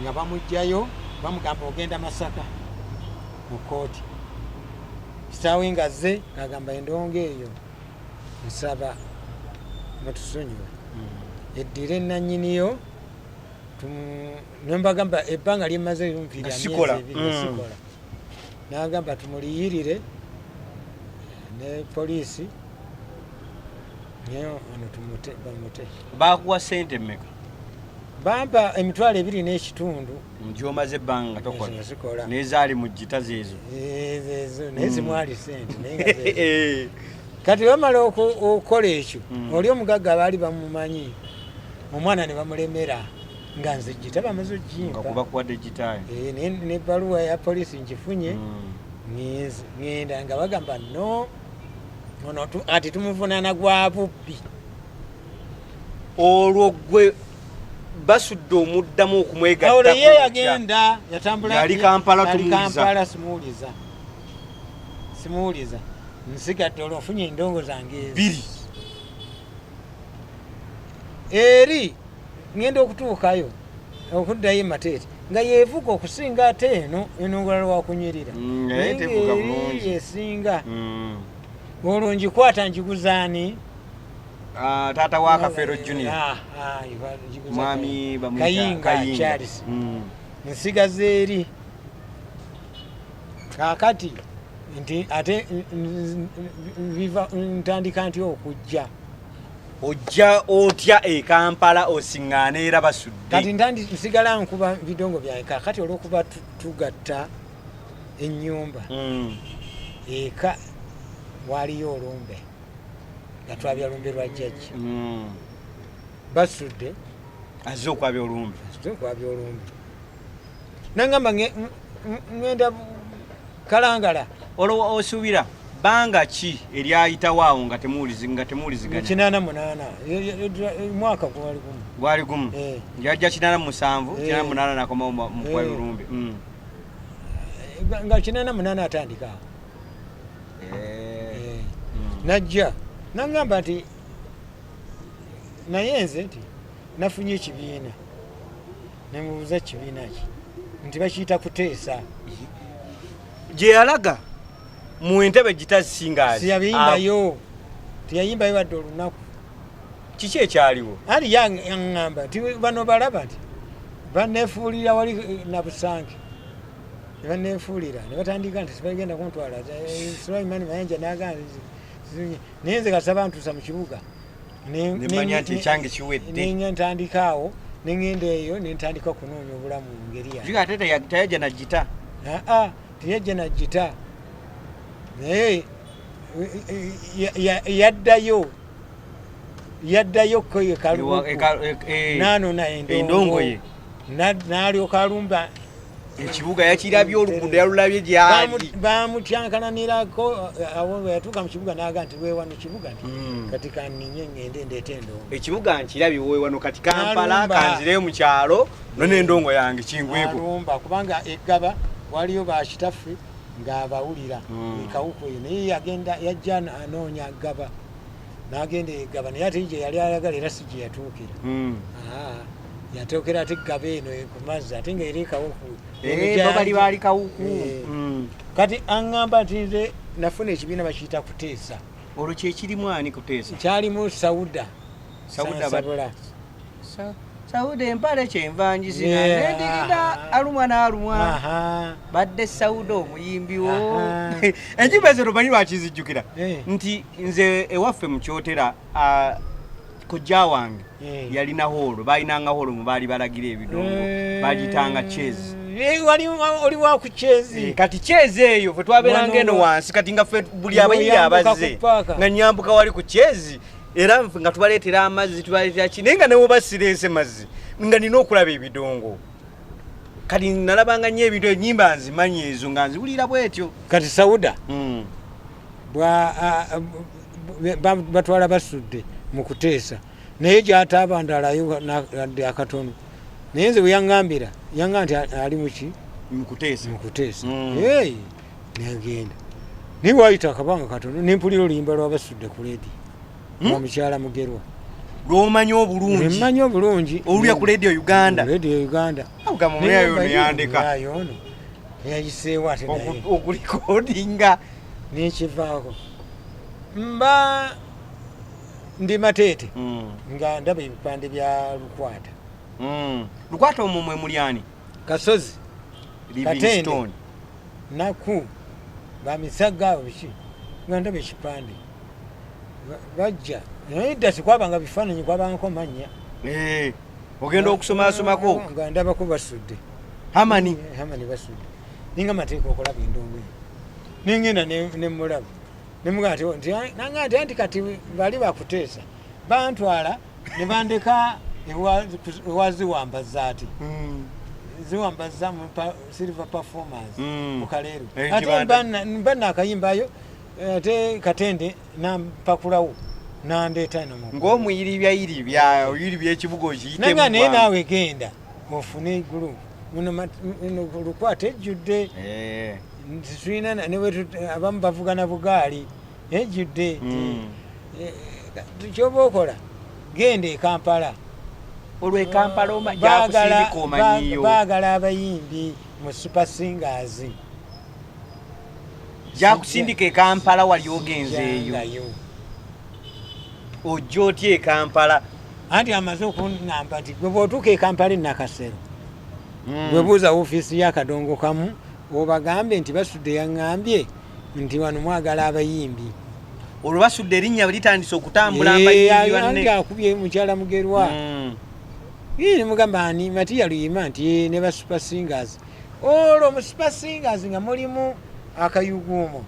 nga bamugjayo, bamugamba ogenda Masaka mu kooti. Kitaawe nga azze ng'agamba endongo eyo nsaba mutusonyiwe, eddire nanyiniyo. Nembagamba ebbanga lyemaze Nga sikola. Myezi 2 nga sikola. Nagamba tumuliyirire ne poliisi, naye ono tumute, bamute. Bakuwa sente mmeka? Bampa 25,000. Gyomaze ebbanga tokola. Nga sikola. Nezaali mu gita zeezo? Ezo naye zimwali sente, naye nga zeezo. Kati bamala okukola ekyo, oli omugagga baali bamumanyi, omwana ne bamulemera nga nze gita bamaze nga ogimpa. Kuba kuwadde gitaayo. Eh, n'ebbaluwa ya poliisi ngifunye. Ŋŋenda nga bagamba no ono ati tumuvunaana gwa bubbi. Olwo gwe basudde omuddamu okumwegattako? Olwo ye yagenda, yatambula. Yali Kampala, Yali tumuwuliza. Kampala, simuwuliza, simuwuliza. Nsigadde olwo nfunye endongo zange ezo. Biri. Eri ŋŋenda okutuukayo okuddayo emateete nga yeevuga okusinga ate eno enongolala wakunyirira. Naye tevuga Naye bulungi. Yesinga. Olwo ngikwata njiguzaani? Ah, taata wa Kafeero Junior. Ah, ah, njiguza Mwami bamuyita Kayinga. Kayinga. Charles. Nsigaza eri. Kaakati nti ate ntandika nti okujja. Ojja otya e Kampala osiŋŋaane era basudde? Kati nsigala nkuba bidongo byange. Kaakati olwokuba tugatta ennyumba, eka waliyo olumbe nga twabya lumbe lwa jjajja. Basudde Azze okwabya olumbe. Azze okwabya olumbe, nangamba ŋŋenda Kalangala. Olwo osuubira bbanga ki eryayitawo awo nga temuwuliziganya? 88, mwaka gwali gumu. Gwali gumu. Eh. Yajja 87, Eh. 88 nakomawo mukwabya Eh. olumbe. Nga 88 atandika awo. Eh. Eh. Najja nangamba nti naye nze nti nafunye ekibiina. Nemubuuza kibiina ki? Nti bakiyita kuteesa. Gye yalaga mu entebe gitasingaali? Siyabiyimbayo, teyayimbayo wadde olunaku. Kiki ekyaliwo? Anti yaŋŋamba nti bano balaba nti banefuulira wali Nabusange, ne banefuulira ne batandika nti sibagenda kuntwala. Sulaimani Mayanja nagamba, naye nze kasaba ntuusa mu kibuga. Nemanya nti ekyange kiwedde. Ntandika awo neŋŋenda eyo nentandika okunoonya obulamu mu ngeri yange. Juga ate teyajja na gita. Aa, teyajja na gita, naye yaddayo ko ye Kaluuku. Nanona Endongo endongo ye. N'alyoka alumba. Ekibuga yakirabye, oluguudo yalulabye gyali. Bamutyankalanirako awo bwe yatuuka mu kibuga n'aga nti weewano kibuga nti kati kaninye ngende ndeete endongo. Ekibuga nkirabye wewano kati Kampala. N'alumba. Kanzireyo mu kyalo no n'endongo yange kingweko. N'alumba kubanga eggaba waliyo bakitaffe ng'abawulira ekawuku eyo, naye yagenda yajja anoonya gaba n'agenda egaba, naye ate gye yali ayagala era si gye yatuukira. Ah, yatuukira ate gaba eno ku mazzi ate nga era ekawuku. Bo bali baali Kawuku. Kati aŋŋamba nti nze nafuna ekibiina bakiyita Kuteesa. Olwo kyekirimu ani Kuteesa? Kyalimu Sauda. Sauda. Sansabula. Sauda empale kyenva njizina nendigida alumwa n'alumwa. Badde Sauda omuyimbi wo. Enjimba ezo tomanyi lwakizijjukira nti nze ewaffe mu Kyotera, kojja wange yalina hoolo, balinanga hoolo mu baali balagira ebidongo, bagiyitanga Chezi. Wali oli wa ku Chezi. Kati Chezi eyo fe twabeeranga eno wansi, kati nga ffe buli abayimbi Ng'oyambuka abazze ku paaka. Nga nyambuka wali ku Chezi, era nfe nga tubaleetera amazzi, tubaleetera ki, naye nga newoba sireese mazzi nga nina okulaba ebidongo. Kati nalabanga nnyo ebintu, enyimba nzimanyi ezo nga nziwulira bwetyo. Kati Sauda batwala basudde mu kuteesa, naye gyataaba ndalayo wadde akatono, naye nze bwe yaŋŋambira yaŋŋamba nti ali muki? Mukuteesa. Mu kuteesa. Hey, nagenda, naye waayita akabanga katono nempulira oluyimba lwabasudde ku ledi lwa mukyala Mugerwa. Lwomanyi obulungi? Mmanyi obulungi. Olulya ku Radio Uganda? Radio Uganda. Agamba omuyayo ono yandeka. Omuyayo ono yayiseewo ate naye okulikodinga. Nekivaako mba ndi Mateete nga ndaba ebipande bya Lukwata. Lukwata omwo mwe muli ani? Kasozi. Livingstone. Naku bamisaga abo biki, nga ndaba ekipande bajja, naye dda sikwabanga bifaananyi, kwabangako mannya. Eh, ogenda okusomasomako. Nga ndabako basudde. Hamani. Hamani basudde, ninga mateeka okulaba endongo eyo, nengenda nemulaba nemugaa nti nanga nti anti kati bali bakuteesa bantwala ne bandeka ewa ziwambaza ati ziwambaza mu Silver Performance mu Kaleero. Ate mba nakayimbayo ate Katende nampakulawo nandeeta eno Ng'omuyiribyayiribya oyiribya ekibuga okiyite. Nanga naye naawe genda ofune group muno muno Lukwata ejjudde nti tulina ne abamu bavuga na bugaali ejjudde nti kyoba okola genda e Kampala. Olwo e Kampala gyakusindika omanyiyo? Baagala abayimbi mu Super Singers. Gyakusindika e Kampala wali ogenzeeyo? Jangayo. Ojja otya e Kampala? Anti amaze okuŋŋamba nti gwe bw'otuuka e Kampala e Nakasero, bwe buuza ofiisi y'akadongo kamu, obagambe nti basudde yaŋŋambye nti wano mwagala abayimbi. Olwo basudde erinnya litandise okutambula mbayimbi Anti banne. Akubye mukyala Mugerwa. Ye nemugamba ani Matiya Luyima nti ne ba Super Singers. Olwo mu Super Singers nga mulimu akayuguumo,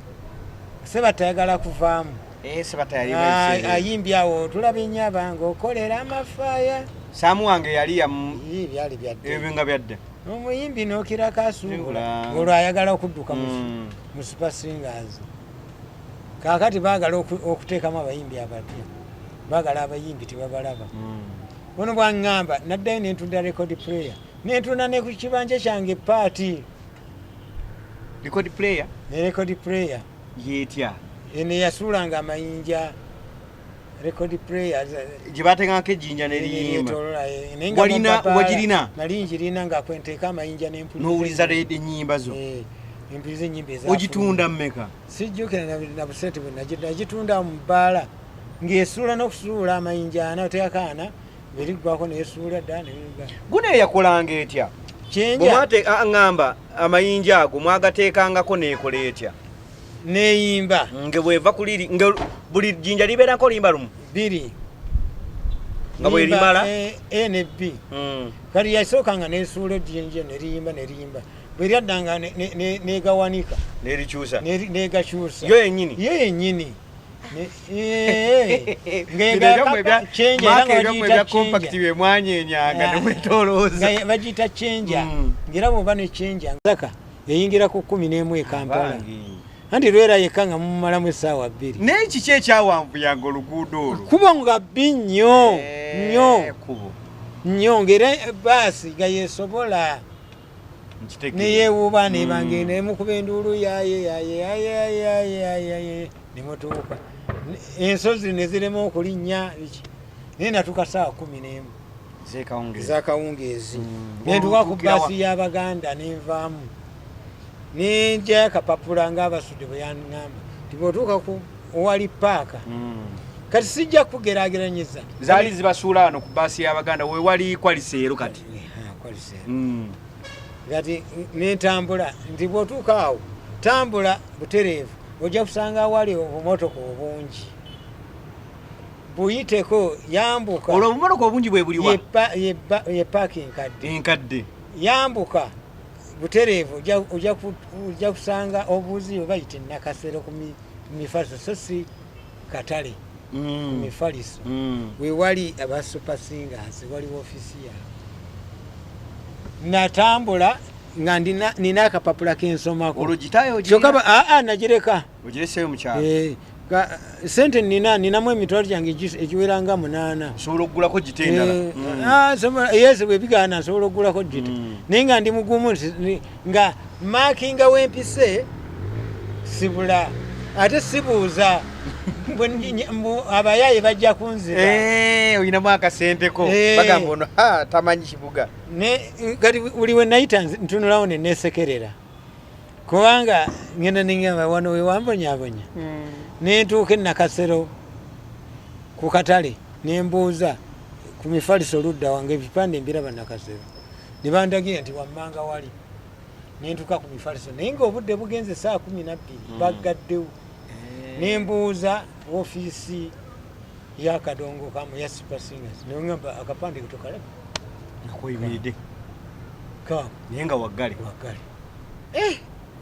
Sebatta ayagala kuvaamu. Eh, Sebatta yali Ayimbye awo tulaba ennyaba ng'okolera amafaaya. Saamu wange yali Ye byali byadde. Ebyo nga byadde. Omuyimbi n'okirako asuubula Asuubula. olwo ayagala okudduka mu Super Singers. Kaakati baagala okuteekamu abayimbi abapya, baagala abayimbi tebabalaba. Ono bwaŋŋamba naddayo nentunda record player, nentunda ne ku kibanja kyange paati. Record player? Ne record player. Yeetya? Eno eyasuulanga amayinja, record player. Gye bateekangako ejjinja neriyimba? Neryetoloola, naye nga mu Wagirina? Nali njirina nga kwenteeka amayinja nempuliriza. N'owuliza ennyimba zo? Eh, empuliriza ennyimba eza Ogitunda mmeka? Sijjukira na busente bwe nagitunda mu bbaala ng'esuula n'okusuula amayinja ana oteekako ana bweriggwako neesuula dda nerigwa. Guno eyakolanga etya? Kyenja. Bwemwate ŋŋamba amayinja ago mwagateekangako neekola etya? Neeyimba. Nge bweva kuliri nge buli jjinja libeerako limba lumu? Bbiri. Nga bwerimala? A ne B. Kati yasookanga neesuula ejjinja neriyimba neriyimba, bwe lyaddanga negawanika. Nerikyusa? Negakyusa. Yo yennyini? Yo yennyini. Ebya compact bye mwanyenyanga ne mwetolooza. Nga bagiyita chenja. Ngera bw'oba ne chenja Masaka eyingira ku 11 e Kampala. Anti Lwera yekka nga mumumalamu essaawa 2. Naye kiki ekyawanvuyanga oluguudo olwo? Kubo nga bbi nnyo nnyo Kubo nnyo, ng'era baasi nga yesobola neyewuuba nebanga nemukuba enduulu yaye yaye yaye yaye yaye yaye nemutuuka ensozi nezirema okulinnya biki, naye natuuka ssaawa 11 ez'akawungeezi. Nentuuka ku baasi y'Abaganda nenvaamu nenjayo akapapula ng'Abasudde bwe yaŋŋamba nti bw'otuuka ku owali paaka. Kati sijja kugeraageranyiza. Zaali zibasuula wano ku baasi y'Abaganda wewali kwaliseero kati. Kwaliseero. Kati nentambula nti bw'otuuka awo tambula butereevu ojja kusanga awali obumotoka obungi, buyiteko yambuka. Olwo obumotoka obungi bwe buliwa? Ye paaka enkadde. Enkadde. Yambuka butereevu ojja kusanga obuzi bwe bayita Nakasero ku mifaliso, so si katale, ku mifaliso wewali aba Super Singers, wali ofiisi yaabwe. Natambula nga nina akapapula kensomako. Olwo gitayo kyokka aa nagireka. Ogireseyo mu kyalo. Sente ninamu emitwalo gyange egiwera nga 8. Osobola okugulako gita endala? Yes, bwe bigaana nsobola okugulako gita. Naye nga ndi mugumu nga maakinga wempise sibula ate sibuuza abayaaye bajja kunziba. Olinamu akasenteko. Bagamba ono tamanyi kibuga. Kati buli we nayita ntunulawo ne neesekerera kubanga ngenda nengamba wano we wambonyabonya. Nentuuka e Nakasero ku katale nembuuza ku mifaliso oludda wange ebipande mbiraba Nakasero, ne bandagira nti wammanga wali. Nentuuka ku mifaliso naye ng'obudde bugenze ssaawa 12 baggaddewo. Nembuuza ofiisi y'akadongo kamu ya Super Singers, nengamba akapande tokalaba Nakweyimiridde. Kaako. Naye nga waggale. Waggale.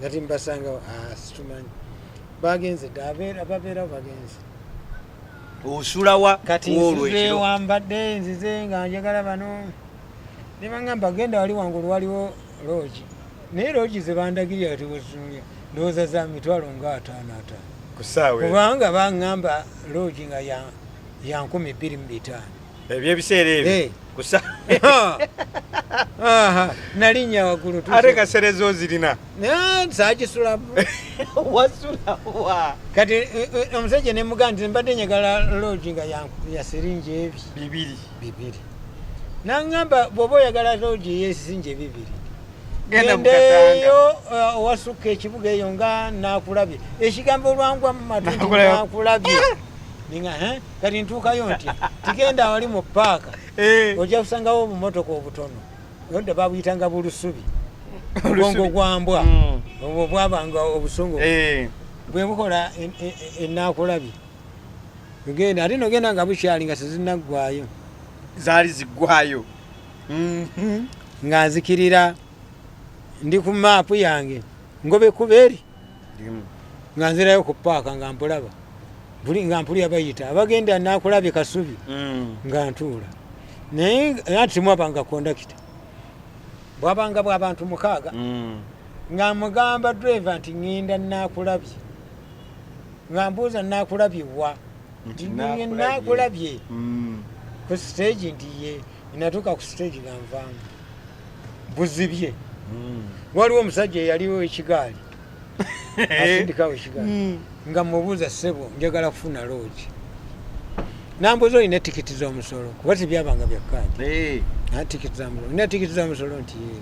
Kati mbasanga situmanyi bagenze dda, ababeerawo bagenze. Osulawa Kati olwo nzize ekiro? Wambadde nzize nga njagala bano ne baŋŋamba genda wali wangulu waliwo loogi, naye loogi ze bandagirira kati wezitunulira ndowooza za mitwalo nga 55 ku ssaawa eyo. Kubanga baŋŋamba loogi nga ya 2500. Ebyebiseera ebyo? Ku Aha, nalinnya waggulu Ate kaserezo ozirina? Saagisulamu. Wasulawa? Kati omusajja ne mugamba nti mbadde njagala loogi nga ya siringi ebi 2. 2. Naŋŋamba bw'oba oyagala loogi ey'esiringi 2 Genda mu gendeeyo, Katanga. Owasukka ekibuga eyo nga naakulabye. Ekigambo olwangwa mu matu nti Naakulabye. naakulabye. Ninga, kati ntuukayo ntya? Tigenda wali mu paaka. Ojja kusangawo obumotoka obutono. Odda babuyitanga bulusubi. Olusubi. Obwongo gwa mbwa. Obwo bwabanga obusungu. Bwe bukola enaakulabye. Ogenda ate nogenda nga bukyali nga tezinnaggwayo. Zaali ziggwayo. Nga nzikirira ndi ku maapu yange ngobe kuba eri. Nga nzirayo ku paaka nga mpulaba. Buli nga mpulira bayita abagenda naakulabye Kasubi. Nga ntuula. Naye ati mwabanga kondakita. Bwabanga bw'abantu 6. Nga mugamba driver nti ŋŋenda naakulabye. Nga mbuuza naakulabye wa? Nti Nti naakulabye. naakulabye. Ku stage nti ye. Natuuka ku stage nga nvaamu. Buzibye. Waliwo omusajja eyaliwo ekigaali. Asindikawo ekigaali. Nga mubuuza ssebo njagala kufuna loogi. Nambuuza olina tikiti z'omusolo kuba tebyabanga bya kaadi. Tikiti z'omusolo. Olina tikiti z'omusolo nti ye.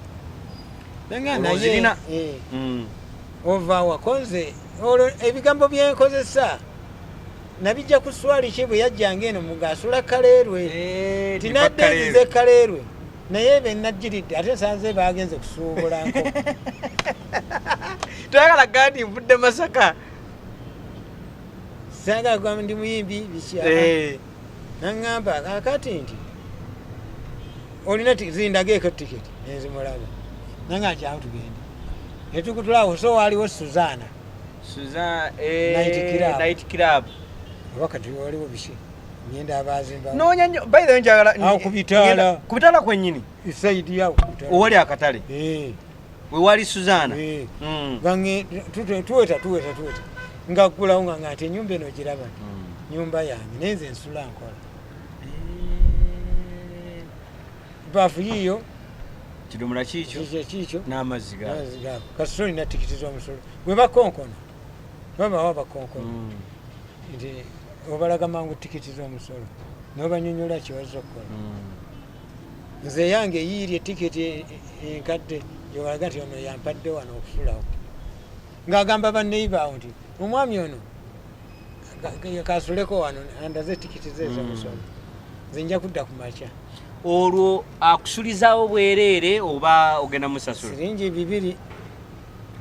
Nanga Olwo naye, ozirina? Ova wakonze olwo ebigambo bye nkozesa nabijja ku swali ki bwe yajjanga eno mugaasula Kaleerwe. Tinadde Kaleerwe. nzize Kaleerwe. Naye be najjiridde ate nsanze bagenze kusuubula nkoko. Toyagala gandi nvudde Masaka. Saagala kugamba ndi muyimbi biki. Naŋŋamba kaakati nti olina zindageeko tiketi nenzimulaga. Nanga nti awo tugende. Ne tukutulaawo so waaliwo Suzaana. Suzaana, Night club. Night club. Oba kati waliwo biki, ngenda abazimba. Noonya nnyo, by the way, njagala Awo ku bitaala. Ku bitaala kwennyini? Side yawo ku bitaala. Owali akatale? Eh. Wewali Suzaana? Eh. Tuweta tuweta tuweta, nga ggulawo nga nti ennyumba eno giraba, nyumba yange, naye nze nsula nkola baafu yiiyo. Kidomola kiikyo. Kikyo kiikyo. N'amazzi ga Amazzi gaako. Kasita olina tikiti z'omusolo, bwe bakonkona babawa bakonkona nti obalaga mangu tikiti z'omusolo n'obanyonyola kiwazza okukola. Nze yange yiiri etiketi enkadde gyewalaga nti ono yampadde wano okusulawo, ng'agamba banneighbour nti omwami ono kasuleko wano, andaze tikiti ze ez'omusolo, nze nja kudda ku makya. Olwo akusulizaawo bwereere oba ogenda musasula? Siringi 2.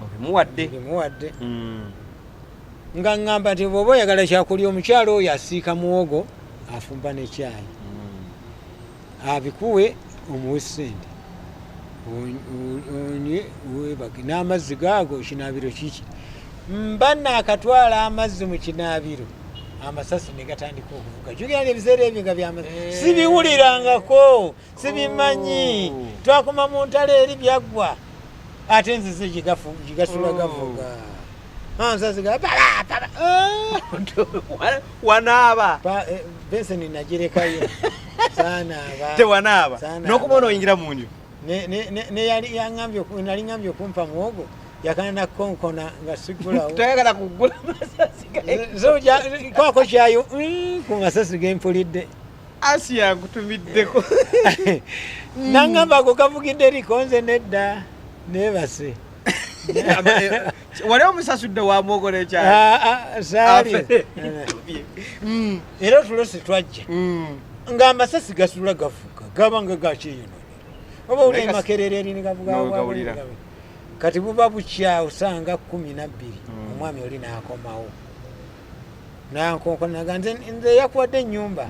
Obimuwadde? Bimuwadde. Nga ŋŋamba nti bw'oba oyagala kyakulya, omukyalo oyo asiika muwogo, afumba nekyayi, abikuwe, omuwe sente, onywe, weebake n'amazzi gaago. Kinaabiro kiki? Mba naakatwala amazzi mu kinaabiro, amasasi ne gatandika okuvuga. Jukira ebiseera ebyo nga byamazzi. Sibiwulirangako, sibimanyi. Twakoma mu ntalo eri, byaggwa, ate nzize gigasula. Gavuga amasasi ga pala, pala. Ah! Wanaaba? Beseni nagirekayo, saanaaba. Tewanaaba? Saanaaba. N'okubona oyingira mu nju? Ne yali yaŋŋambye nali ŋŋambye okumpa muwogo, yakana nakonkona nga siggulawo. Toyagala kugula masasi? Kwako kyayo ku masasi gempulidde. Asi yakutumiddeko. Naŋŋamba ago gavugidde eriko, nze nedda, neebase. Wali omusasudde wa muwogo n'ekyayi? Ah, ah, saali. Era otulo twajja ng'amasasi gasula gavuga, gabanga gakyeyononera oba owulira. Naye Makerere eri negavuga. N'ogawulira. Kati buba bukya osanga 12. Omwami oli n'akomawo nankonkonaga, nze yakuwadde ennyumba.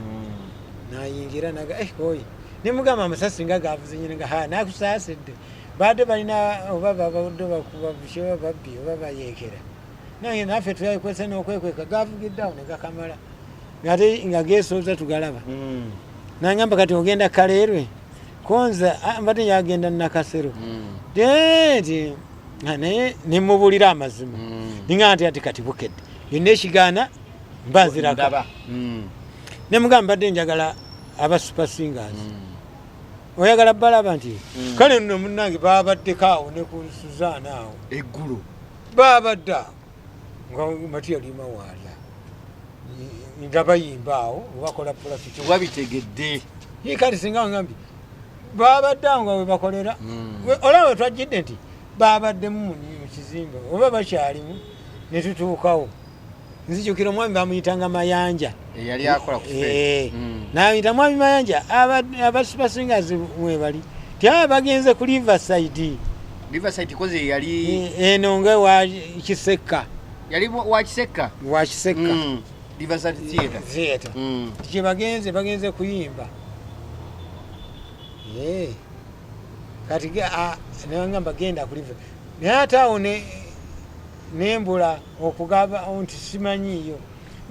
Nayingira naga, eh, oyi nemugamba amasasi nga gavuze nyine, nga ha nakusaasidde, badde balina oba babadde bakuba buki oba babbi oba bayeekera, nange naffe twakwese n'okwekweka, gavugidde awo ne gakamala, ngate nga gesooza tugalaba. Nangamba kati ogenda Kaleerwe, konza mbadde yagenda Nakasero nti naye nemubulira amazima, ninga nti ati kati bukedde yonna ekigaana mba nzirako. Ndaba. Nemugamba mbadde njagala aba Super Singers, oyagala balaba nti kale nno munnange babaddeko awo ne ku Suzaana awo. Eggulo? Babadde awo nga Matiya Lima waalya nga bayimba awo bakola practice. Wabitegedde? Ye kale singa ngambye babadde awo nga webakolera. Olaba we twajjidde nti babaddemu mu kizimbe oba bakyalimu ne tutuukawo. Nzijukira omwami bamuyitanga Mayanja. Eyali akola ku Eh, nayita mwami Mayanja, aba Super Singers mwebali? Ti aba bagenze ku Riverside. Riverside koze yali Eno nga wa Kisekka. Yali wa Kisekka? Wa Kisekka. Riverside Theatre. Theatre. Kye bagenze, bagenze kuyimba. Eh. Kati newangamba genda ku River, naye ate awo nembula okugaba nti simanyiiyo,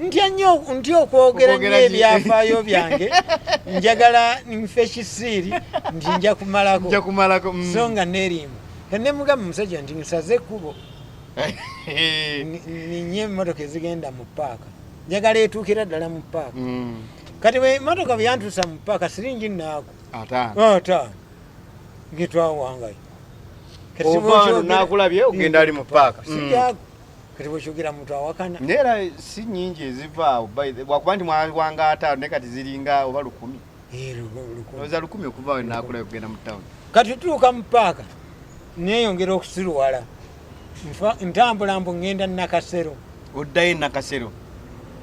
ntya nnyo, ntya okwogera nnyo Okwogera ki? ebyafaayo byange, njagala nfe kisiiri nti nja kumalako. Nja kumalako. So nga neerimba nemugamba musajja nti nsaze ekkubo, ninye emmotoka ezigenda mu paaka, njagala etuukira ddala mu paaka. Kati bwe emmotoka bwe yantuusa mu paaka, siringi naago 50. 50 ngetwawangayo. Ova wano naakulabye ogenda ali mu paaka. Sijaago. Kati bwekyogera muntu awakana. Naye era si nnyingi eziva awo, wakuba nti mwawanga 50, naye kati ziringa oba 1,000. Eh, 1,000. Olowooza 1,000 okuva awo naakulabye okugenda mu tawuni? Kati tutuuka mu paaka, neyongera okusiruwala. Ntambula mbu ŋŋenda Nakasero. Oddayo Nakasero?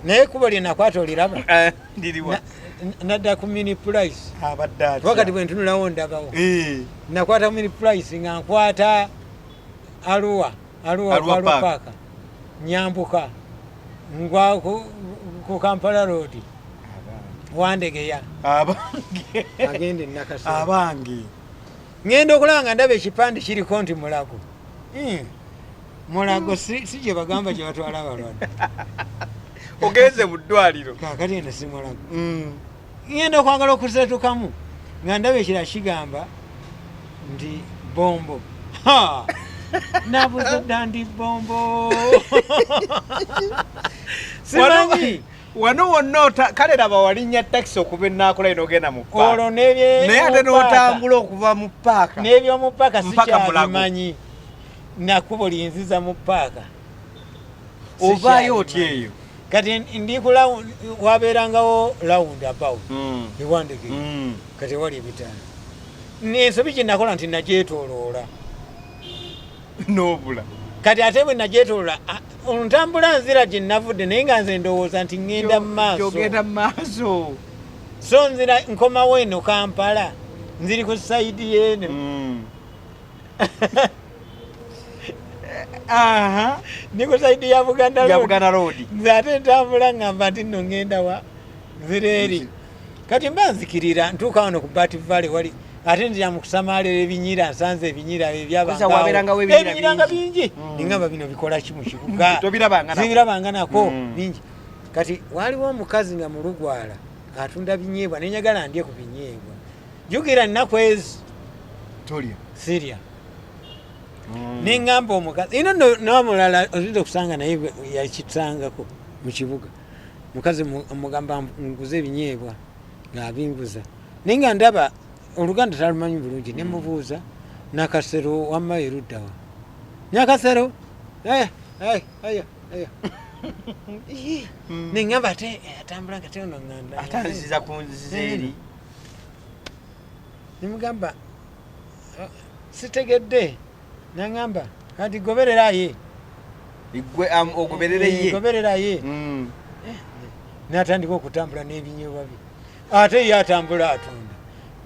Naye ekkubo lye nakwata oliraba? Ndiriwa? Nadda ku Mini Price. Abadde atya? Kuba kati bwe ntunulawo ndabawo. Eh. Nakwata Mini Price nga nkwata Aluwa, Aluwa. Arua. Arua. Park. Park, nyambuka ngwa ku Kampala Road, Wandegeya. Abange! Agenda e Nakasero. Abange! Ŋŋenda okulaba nga ndaba ekipande kiriko nti Mulago. Mulago si gye bagamba gye batwala abalwadde. Ogenze mu ddwaliro. Kakati eno simulago. Ngenda okwagala okusetukamu nga ndaba ekira kigamba nti bombo. Ha! Nabuze dda ndi bombo. Simanyi. Wano wonna kale laba walinnya takisi okuva enaakola n'ogenda mu paaka. Olwo n'ebye Naye ate n'otambula okuva mu paaka. N'ebyomu paaka sikyabimanyi. Nakubo linziza mu paaka. Ovaayo otya eyo? Kati ndi ku wabeerangawo round about. Ewandege. Kati wali ebitaala. Ensobi gye nakola nti nagyetooloola. N'obula. Kati ate bwe nagyetooloola, ntambula nzira gye navudde naye nga nze ndowooza nti ŋŋenda mu maaso. Gy'ogenda mu maaso. So nzira nkomawo eno Kampala, nziri ku sayidi y'eno. Ndi ku sayidi ya Buganda Ya Road. Buganda Road. Nze ate ntambula ŋŋamba nti nno ŋŋenda wa nzira eri. Kati mba nzikirira ntuuka wano ku Bat Valley wali ate nzira mu kusamaalira ebinyira, nsanze ebinyira Kuza wabeerangawo ebinyira ebinyira nga bingi. bingi. Ningamba bino bikola ki mu kibuga? Tobirabanga nako. Sibirabanga nako, bingi. Kati waliwo omukazi nga mulugwala atunda binyeebwa, ne njagala ndye ku binyeebwa. Jjukira nnaku ezi Tolya. Sirya. Ne ŋŋamba omukazi, ino nno n'omulala oyinza okusanga naye yakisangako mu kibuga. Mukazi mugamba nguze ebinyeebwa ng'abinguza. Naye nga ndaba Oluganda talumanyi bulungi, ne mubuuza Nakasero wamma erudda wa? Nakasero? Aya, aya. Ne ŋŋamba ate atambula nga ate ono ŋŋanda. Ate anziza ku nziza eri. Ne mugamba, sitegedde. N'aŋŋamba, kati goberera ye. Gwe, ogoberere ye. Goberera ye. N'atandika okutambula n'ebinyeebwa bye. Ate ye atambula atunda.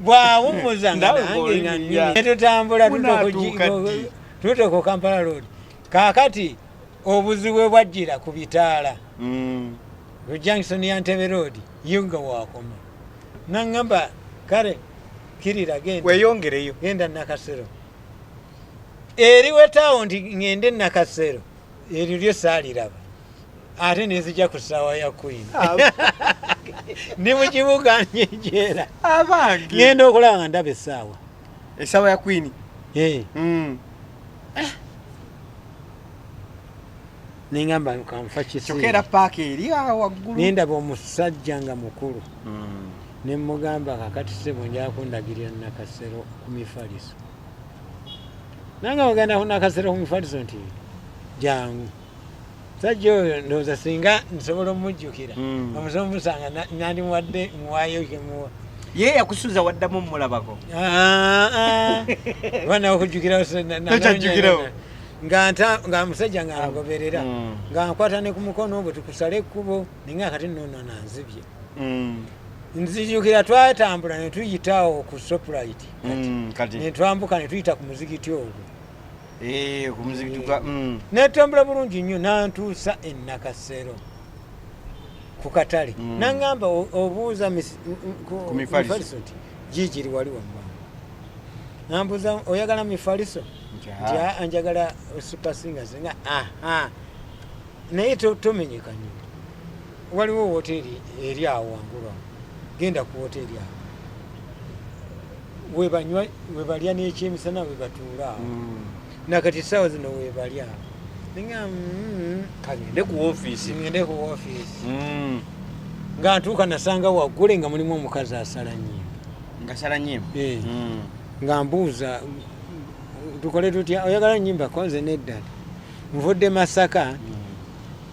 Bw'awummuza nga Nawe nange nga bw'olinnya. nnyini. Ne tutambula Munaatuuka ddi? tutuuka ku Kampala Road. Kaakati obuzibu bwe bwajjira ku bitaala. Ku Junction ya Ntebe Road, ye nga waakoma. N'aŋŋamba, kale kkirira genda. Weeyongereyo. Genda Nakasero. Eri wetaawo nti ŋŋende Nakasero, eryo lyo saaliraba. Ate ne nzija ku ssaawa ya Queen. Ndi mu kibuga njejeera. Abange. Ŋŋenda okulaba nga ndaba essaawa. Essaawa ya Queen. Ne ŋŋamba kanfa kiseera. Kyokka era paaka eri awo waggulu. Ne ndaba omusajja nga mukulu. Ne mmugamba kaakati ssebo njagala kundagirira Nakasero ku mifaliso. Nange ogenda ku Nakasero ku mifaliso nti jangu. Musajja oyo ndowooza singa nsobola omujjukira. Omusobola omusanga nandimuwadde muwaayo kyemuwa. Ye yakusuza waddamu omulabako. Oba nawe okujjukirawo Tokyajjukirawo. Nga musajja nga ngoberera. Nga nkwata ne ku mukono bwe tukusala ekkubo, naye nga kati nno nno nanzibye. Nzijukira twatambula ne tuyita awo ku Shoprite. Kati. Ne twambuka ne tuyita ku muzikiti ogwo. Ku muzikiti gwa, Ne tutambula bulungi nnyo n'antuusa e Nakasero ku katale. N'aŋŋamba obuuza Ku mifaliso. mifaliso nti giigiri wali wammanga. N'ambuuza oyagala mifaliso? Nti, Nti, njagala Super Singers. Nga, aha. Naye tomenyeka nnyo. Waliwo woteeri eri awo waggulu awo. Genda ku woteeri awo. Webanywa, webalya n'ekyemisana webatuula awo. Nakati essaawa zino webalya awo. Nga, Kagende ku woofiisi. Ngende ku woofiisi. Nga ntuuka nasanga waggule nga mulimu omukazi asala nnyimba. Nga asala nnyimba? Nga mbuuza, tukole tutya? Oyagala nnyimba? Ko nze nedda. Nvudde Masaka,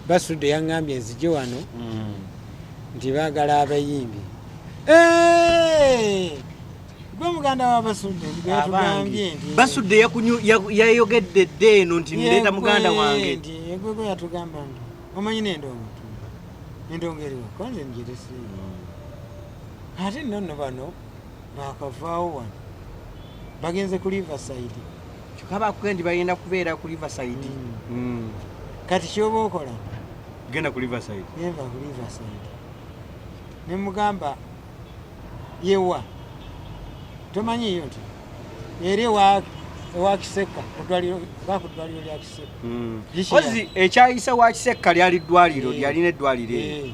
Basudde yaŋŋambye nzije wano, nti baagala abayimbi. Gwe muganda wa Basudde, gwe yatugambye nti Basudde yayogedde dda eno nti ndeeta muganda wange. Nti gwe gwe yatugamba nti omanyi n'endongo nti endongo eriwa? Ko nze ngirese. Ate nno nno bano baakavaawo wano. Bagenze ku Riverside. Kyokka bakugambye nti balina kubeera ku Riverside. Kati ky'oba okola? Genda ku Riverside. Genda ku Riverside. Ne mugamba yewa. Tomanyiiyo nti eri ewa Ewa Kisekka, ku ddwaliro, ba ku ddwaliro lya Kisekka. Kozi ekyayisa wa Kisekka lyali ddwaliro, lyalina eddwaliro eryo.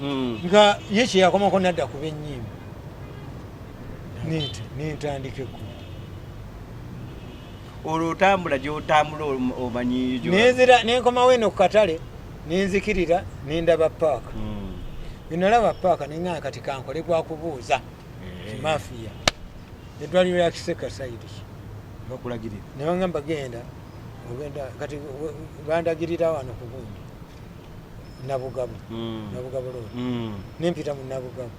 Nga ye kye yakomako n'adda kuba ennyimba. Nentandika ekkubo. Olwo otambula gy'otambula omanyi Nenzira nenkomawo eno ku katale, nenzikirira nendaba paaka. Bwe nalaba paaka ne ŋŋamba kati kankole gwa kubuuza. Kimafiya. Eddwaliro lya Kisekka side ki? Bakulagirira. Ne baŋŋamba genda, ogenda kati bandagirira wano ku gundi. Nabugabo. Nabugabo road. Nempita mu Nabugabo.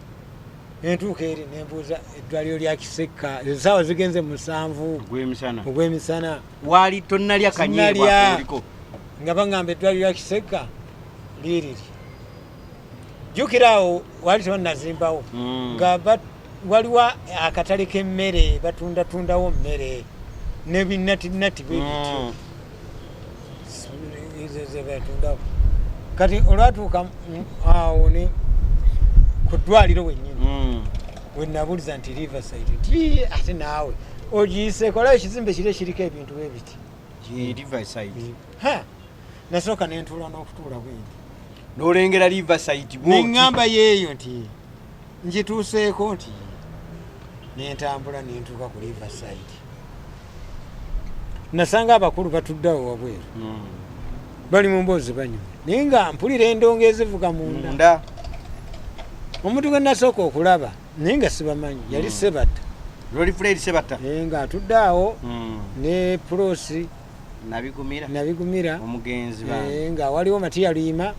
Nentuuka eri nembuuza eddwaliro lya Kisekka. Essaawa zigenze 7. Ogw'emisana. Ogw'emisana. Waali tonnalya kanyeebwa oliko. Nga baŋŋamba eddwaliro lya Kisekka liiriri. Jjukira awo waali tebannazimbawo. Nga waliwo akatale k'emmere, batundatundawo mmere n'ebinnatinati bwe bityo. Ezo ze batundawo. Kati olwatuuka awo ne ku ddwaliro wennyini. We nabuuliza nti Riverside, nti ate naawe ogiyiseeko, olaba ekizimbe kiri ekiriko ebintu bwe biti. Riverside. Ha! Nasooka ne ntuula n'okutuula bwe nti. N'olengera Riverside bw'oti. Ne ŋŋamba yeeyo nti ngituuseeko nti ne ntambula ne ntuuka ku Riverside. Nasanga abakulu batudde awo wabweru. Bali mu mboozi banyumya. Naye nga mpulira endongo ezivuga munda. Omuntu gwe nasooka okulaba naye nga sibamanyi yali Sebatta. Loli Fred Sebatta. Naye nga atudde awo ne Prosi Nabigumira. Omugenzi bange. Nga waliwo Matiya Luyima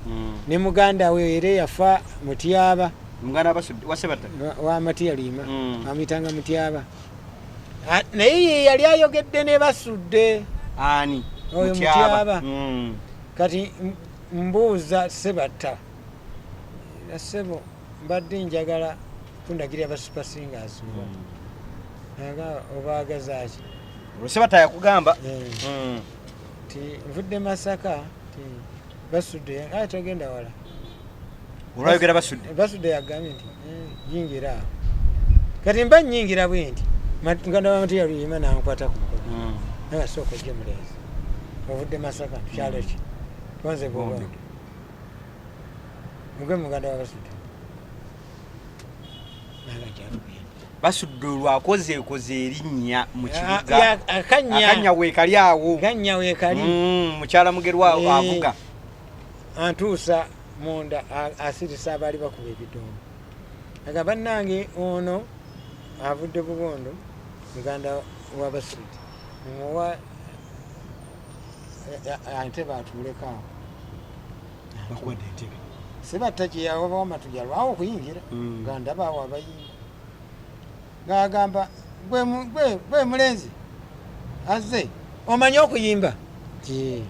ne muganda we era yafa Mutyaba. Muganda wa Sebatta. Wa Matiya Luyima. Amuyitanga Mutyaba. Naye ye yali ayogedde ne Basudde. Ani? Oyo Mutyaba. Kati mbuuza Sebatta. Ssebo mbadde njagala kundagirira ba Super Singers. Naga obaagaza ki? Sebatta yakugamba. Nti nvudde Masaka, nti Basudde, aye togenda wala. Olwayogera Basudde. Basudde yagambye nti yingira awo. Kati mba nnyingira bwe nti muganda wa Matiya Luyima n'ankwata ku mukono. Naye sooka ojje mulenzi. Ovudde Masaka, kyalo ki? Tonze Bubondo. Mugwe muganda wa Basudde. Basudde olwakozeekoze erinnya mu kibuga. Akannya weekali awo. Akannya weekali. Mukyala Mugerwa avuga. Antuusa munda asirisa abaali bakuba ebidongo. Agamba bannange ono avudde Bubondo muganda wa Basudde. Mumuwa entebe atuuleko awo. Bakuwadde entebe. Sebatta gye yawa Matujja lwawo okuyingira. Nga ndaba awo abayimba. Ng'agamba gwe mulenzi azze omanyi okuyimba? Nti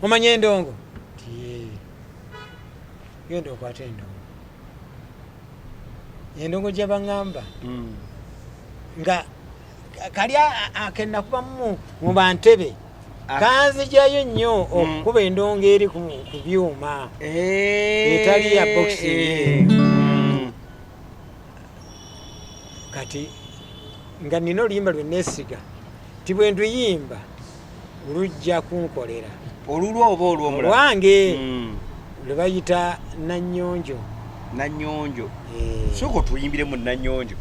omanyi endongo? Nti genda okwate endongo. Endongo gye baŋŋamba nga kali akenakubamu mu bantebe kanzijayo nnyo okukuba endongo eri ku byuma etali ya boxing. Kati nga nina oluyimba lwe neesiga nti bwe nduyimba lujja kunkolera. Olulwo oba olw'omulala? Olwange lwe bayita Nannyonjo. Nannyonjo. Sooka otuyimbire mu Nannyonjo.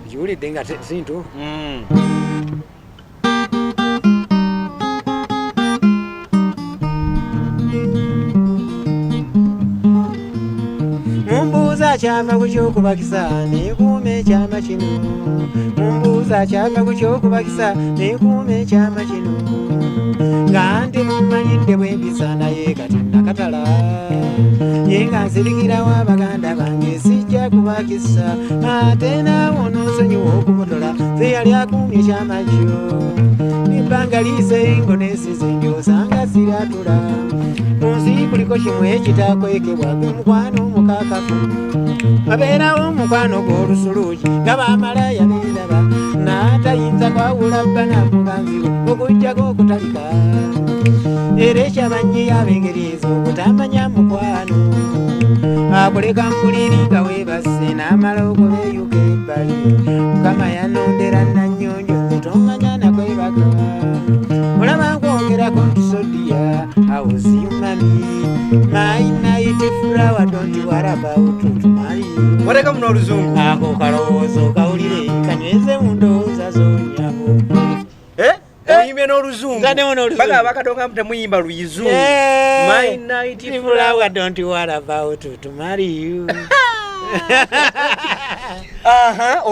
Ngiwulidde nga sintu. Mumbuuza kyava ku ky'okubakisa neekuuma ekyama kino. Mumbuuza kyava ku ky'okubakisa neekuuma ekyama kino. Nga ndi mumanyidde bwe mpisa naye kati nakatala. Ye nga nsirikirawo abaganda bange sijja kuba ekyokubakisa, ate naawe onoosonyiwa okubotola ze yali akuumye kyamakyo. Ebbanga liyise ngo nesize ndyosanga siratula. Mu nsi kuliko kimu ekitakwekebwa, gwe mukwano omukakafu. Abeerawo omukwano gw'olusuluugi nga bamalaya beeraba, n'atayinza kwawula bba na muganzi we okuggyako okutalika. Era ekyabanyi ab'engeri ezo obutamanya mukwano, akuleka mpuliri nga weebase n'amala okubeeyuka ebbali. Mukama yanondera nannyonjo nze tomanya nakwebaka. Olaba nkwongerako nti sodiya awoziyumami my night flower don't worry about to marry you. Wateka muno oluzungu. Ako kalowoozo kawulire kanyweze mu ndowooza zonyabo. Oyimbye n'oluzungu. Nzaddemu n'oluzungu. Bagamba bakadonga temuyimba luyizungu. My night flower don't worry about to marry you. Aha,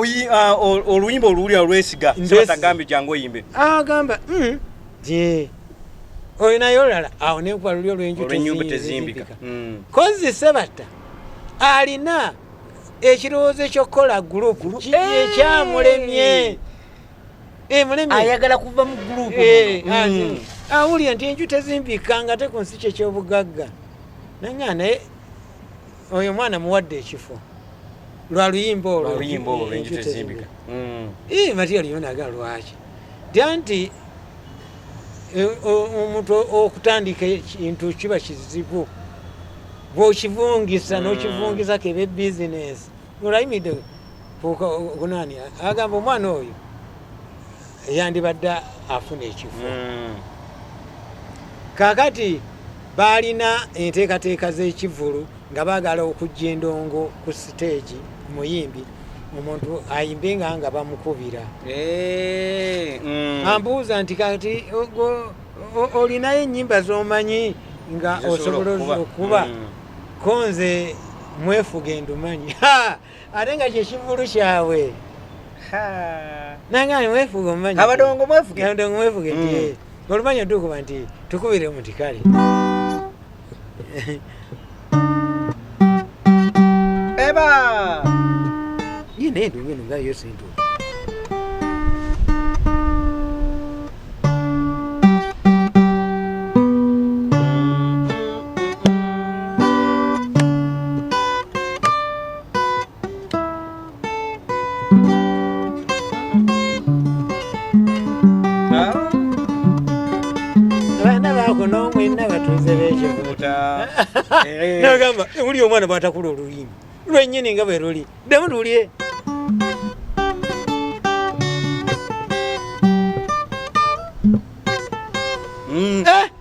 oluyimba oluwulira olwesiga. Sebatagambye jangu oyimbe. Agamba, je. Oyo naye olala awo nenkuba luli olw'enju tezimbika. Kozzi Sebatta alina ekirowoozo eky'okukola gurupu ekyamulemye. Ayagala kuva mu gurupu. Awulira nti enju tezimbika nga te ku nsi kye ky'obugagga. Nanga naye oyo mwana muwadde ekifo lwa luyimba olwo. Luyimba olwo enju tezimbika. Matiya Luyima aga lwaki? Nti omuntu okutandika ekintu kiba kizibu, bw'okivungisa n'okivungisa kebe bizinesi. Olayimidde kunani agamba omwana oyo yandibadde afuna ekifo. Kaakati baalina enteekateeka z'ekivvulu nga baagala okujja endongo ku siteegi muyimbi omuntu ayimbe nga bamukubira. Ambuuza nti kati olinayo ennyimba z'omanyi nga osobola okuba, ko nze mwefuga endumanyi. Ate nga kyekivvulu kyabwe. Nangani mwefuga omumanyi. Abadongo mwefuge. Abadongo mwefuge nti olumanyi otukuba nti tukubire muti kale. Eba! Ye naye ndungu eno nga yo sintuufu. Abaana bakuno mwenna batuuze b'ekivuta. Nagamba uli omwana bw'atakula oluyimba lwennyini nga bwe luli ddamu tuwulire.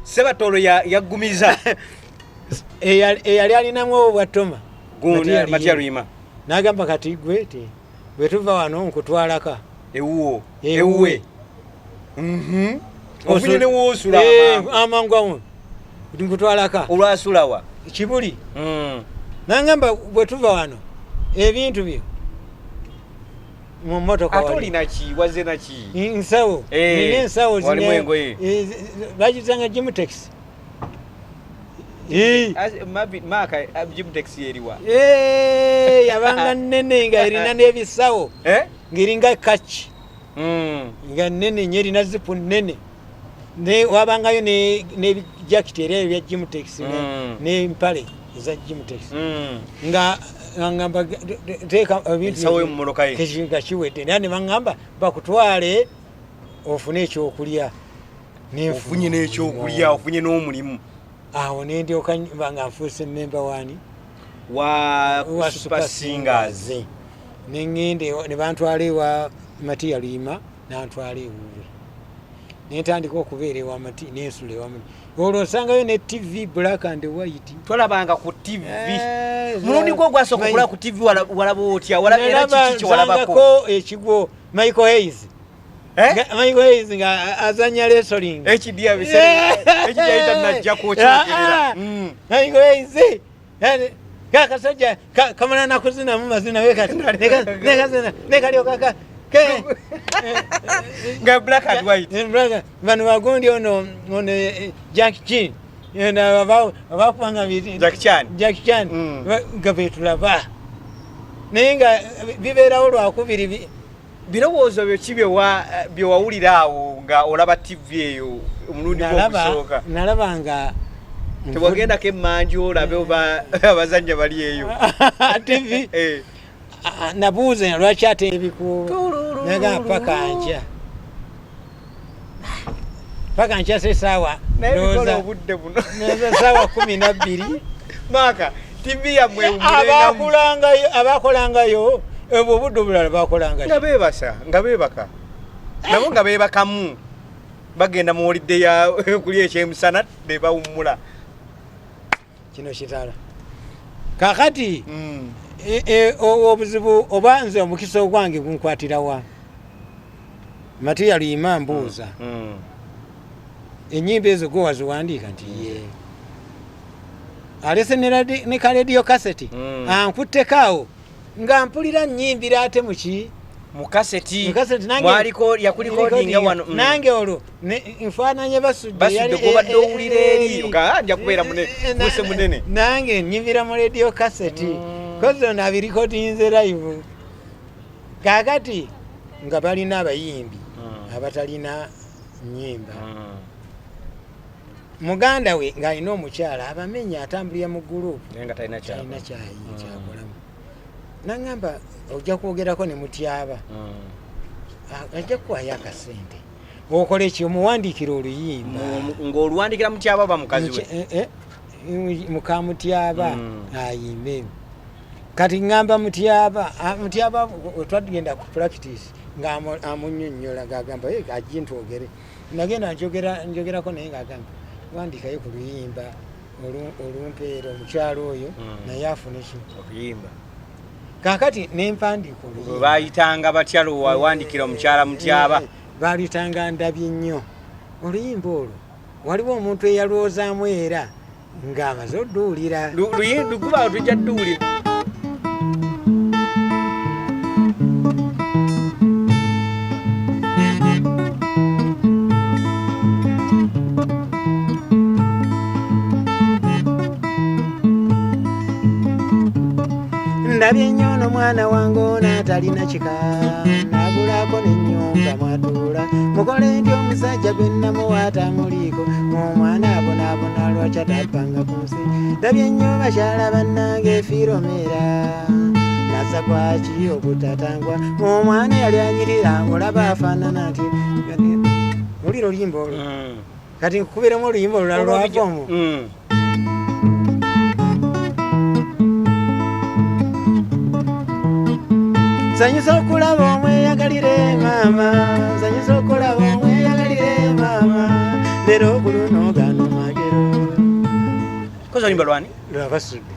Sebatta olwo yaggumiza. Eyali alinamu obwa Toma Matiya Luyima. N'agamba kati gwe ti bwe tuva wano nkutwalaka ewuwo ewuwe. Ofunye ne woosula amangu awo nkutwalaka. Olwasulawa Kibuli. Nangamba bwe tuva wano ebintu byo mu mmotoka ate olina ki wazze naki? Nsawo. Nina ensawo walimu engoye. Bagizanga Jimtex. Maaka Jimtex eriwa? Yabanga nnene nga erina n'ebisawo. Ng'eringa kaki. Nga nnene nnyo erina zipu nnene. Wabangayo n'ebijakiti era ebya Jimtex n'empale eza Jimtex. Nga ngamba teeka ebintu ensawo mu mmotoka ye. Nga kiwedde. Naye ne baŋŋamba bakutwale ofune ekyokulya. Ofunye n'ekyokulya, ofunye n'omulimu. Awo ne ndyoka nga nfuuse mmemba waani? Wa Super Singers. Ne ŋŋenda ne bantwala ewa Matiya Luyima n'antwala ewuwe. Ne ntandika okubeera ewa Matiya n'ensula ewa Matiya. Olwo nsangayo ne TV black and white. Twalabanga ku TV. Mulundi gwo gwasooka okulaba ku TV walaba otya? Era kiki kye walabako? Nsangako ekigwo Michael Hayes. Michael Hayes nga azannya wrestling. Ekidiya ekidiya najja kwokyogerera. Michael Hayes. Kakasajja kamala nakuzinamu mazina we kati. Nekazina nekalyoka ke nga black and white. Bano bagundi ono Jack Chan. Abakubanga Jack Chan. Jack Chan nga betulaba. Naye nga bibeerawo lwakubiri. Birowoozo byo ki byewawulira awo nga olaba TV eyo omulundi gw'okusooka? Nalaba nga tewagendako emmanju olabe oba abazannya bali eyo TV. Nabuuza lwaki ate ebikuubo, naga paka nkya, paka nkya sesaawa obudde buno saawa 12. Maaka TV yammwe abakolangayo obwo obudde obulala bakolangayo nga beebasa, nga beebaka nabo, nga beebakamu, bagenda mu holidde ya kulya ekyemisana ne bawummula. Kino kitala. Kakati obuzibu oba nze omukisa ogwange gunkwatirawa, Matiya Luyima mbuuza, ennyimba ezo gwe waziwandiika? Nti ye alese ne ka radio kaseti ankutteko awo nga mpulira nnyimbira ate muki mu kaseti mwaliko yakulikodinga wano. Nange olwo nfaananye Basudde. Basudde gobadde owulira eri nga nja kubeera muse munene. Nange nnyimbira mu radio kaseti kozi ono abirikodinze live. Kaakati nga balina abayimbi abatalina nnyimba, muganda we ng'alina omukyala abamenya atambulira mu gurupu nga talina kyakolamu. Nangamba ojja kwogerako ne Mutyaba, ajja kukuwayo akasente okole ki, omuwandiikira oluyimba. Ng'oluwandiikira Mutyaba oba mukazi we? Muka Mutyaba ayimbe. Kati ngamba Mutyaba, Mutyaba wetwagenda ku practice nga amunnyonnyola ng'agamba ajje ntwogere. Nagenda njogerako naye ng'agamba wandiikayo ku luyimba olumpeera omukyalo oyo naye afune ki okuyimba. Kaakati nempandiika oluyimba. Bayitanga batya lwewandikira omukyala Mutyaba? Baluyitanga Ndabye Nnyo. Oluyimba olwo waliwo omuntu eyalwoozaamu era ng'amaze odduwulira. Lukuba tujja dduwulira. Ndabye nnyo ono mwana wange ono atalina kika, nabulako n'ennyumba mwatuula, mukole ntya omusajja gwe nnamuwa atamuliiko, omwana abonaabona lwaki atabbanga ku nsi. Ndabye nnyo bakyala bannange Firomera, nazza kwaki obutatangwa, omwana yali anyirira olaba afaanana nti. Wulira oluyimba olwo. Kati nkukubiremu oluyimba olulala lwava omwo. Nsanyusa okulaba omweyagalire maama, nsanyusa okulaba omweyagalire maama, leero ku luno gano magero. Kozi oluyimba lwani? Lwa Basudde.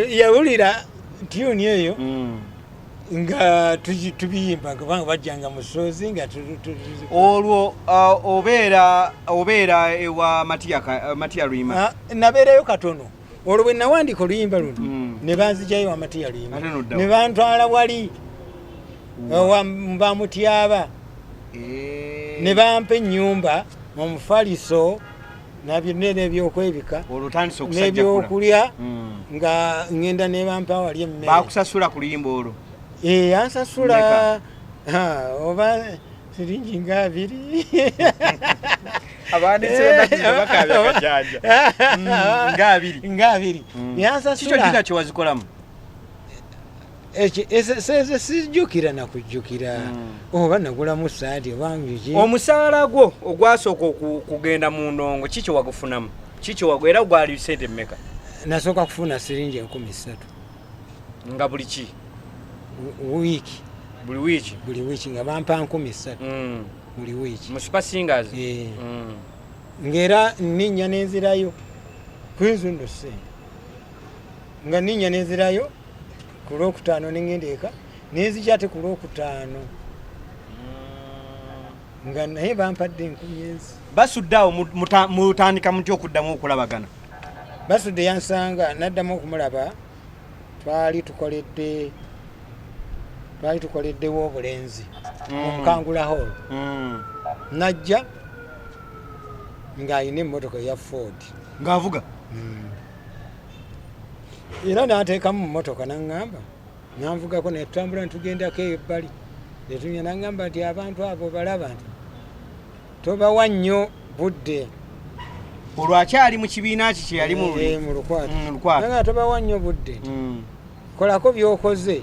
Yawulira tune eyo nga tubiyimba kubanga bajjanga mu ssozi nga olwo obeera ewa Matiya Luyima. Nabeerayo katono. Olwo bwe nawandiika oluyimba luno ne banzigyayo wa Matiya Luyima ne bantwala wali Bamutyaba ne bampa ennyumba omufaliso nabyonna n'ebyokwebika n'ebyokulya nga ngenda ne bampa wali emmere. Bakusasula ku luyimba olwo? Ansasula oba siringi nga 2. Abandise bakajanja. Nga 2. Nga 2. Yansasula. Kikyo kika kyewazikolamu? Sijjukira nakujjukira. Oba nagulamu saati oba ngiki. Omusaala gwo ogwasooka okugenda mu ndongo kiki wagufunamu? Kiki era gwali sente mmeka? Nasooka kufuna siringi 3,000. Nga buli ki? Wiiki. Buli wiiki? Buli wiiki nga bampa 3,000. Buli wiiki. Mu Super Singers? Ng'era nninnya n'enzirayo kwezo nno ssente. Nga nninnya n'enzirayo ku lwokutaano ne ngenda eka, nenzija ate ku lwokutaano. Nga naye bampadde 10,000. Basudde awo mutandika mutya okuddamu okulabagana? Basudde yansanga naddamu okumulaba, twali tukoleddewo obulenzi mu Nkangula Hall. Najja Ng'alina emmotoka ya Ford. Ng'avuga? Era n'ateekamu mu mmotoka n'aŋŋamba, nanvugako ne tutambula ne tugendako ebbali. Ne tunywa, n'aŋŋamba nti abantu abo balaba nti tobawa nnyo budde. Olwo akyali mu kibiina ki kye yali mu Mu Lukwata. Lukwata. N'aŋŋamba tobawa nnyo budde. Kolako by'okoze.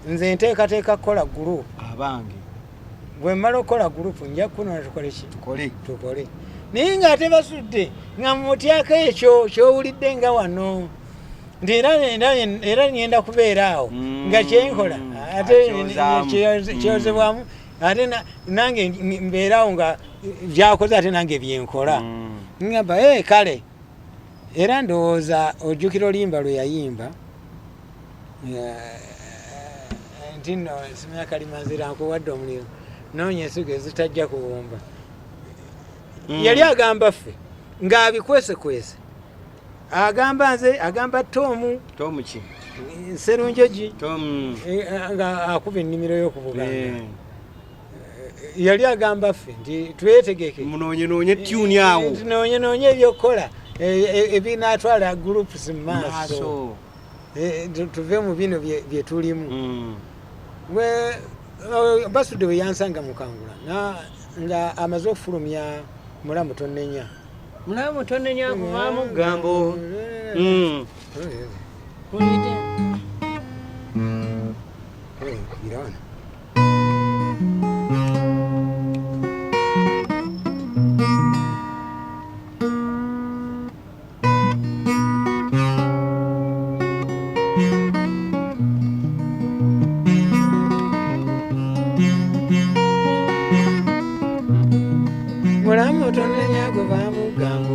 Nze nteekateeka kukola group. Abange. Bwe mmala okukola group nja kunona tukole ki? Tukole. Tukole. Naye ng'ate basudde nga mutyako ekyo ky'owulidde nga wano. Nti era ngenda kubeera awo nga kyenkola ate kyozebwamu ate nange mbeera awo nga byakoze ate nange byenkola. Ngamba kale era ndowooza ojjukira oluyimba lwe yayimba nti nno simanya Kalimanzira nkuwadde omuliro noonya ensigo ezitajja kuwumba. Yali agamba ffe ng'abikwesekwese. Agamba nze, agamba Tomu. Tomu ki? Serunjogi. Tomu. Nga akuba ennimiro y'okubuganga. Yali agamba ffe nti twetegeke. Munoonyenoonye tune awo. Tunoonyenoonye ebyokukola ebinaatwala groups mu maaso. Tuve mu bino bye tulimu. Basudde bwe yansanga mu Kangula nga amaze okufulumya Mulamu Tonnenya. Mulamu Tonnenya kuvaamu gambo. Mulamu Tonnenya kuvaamu gambo.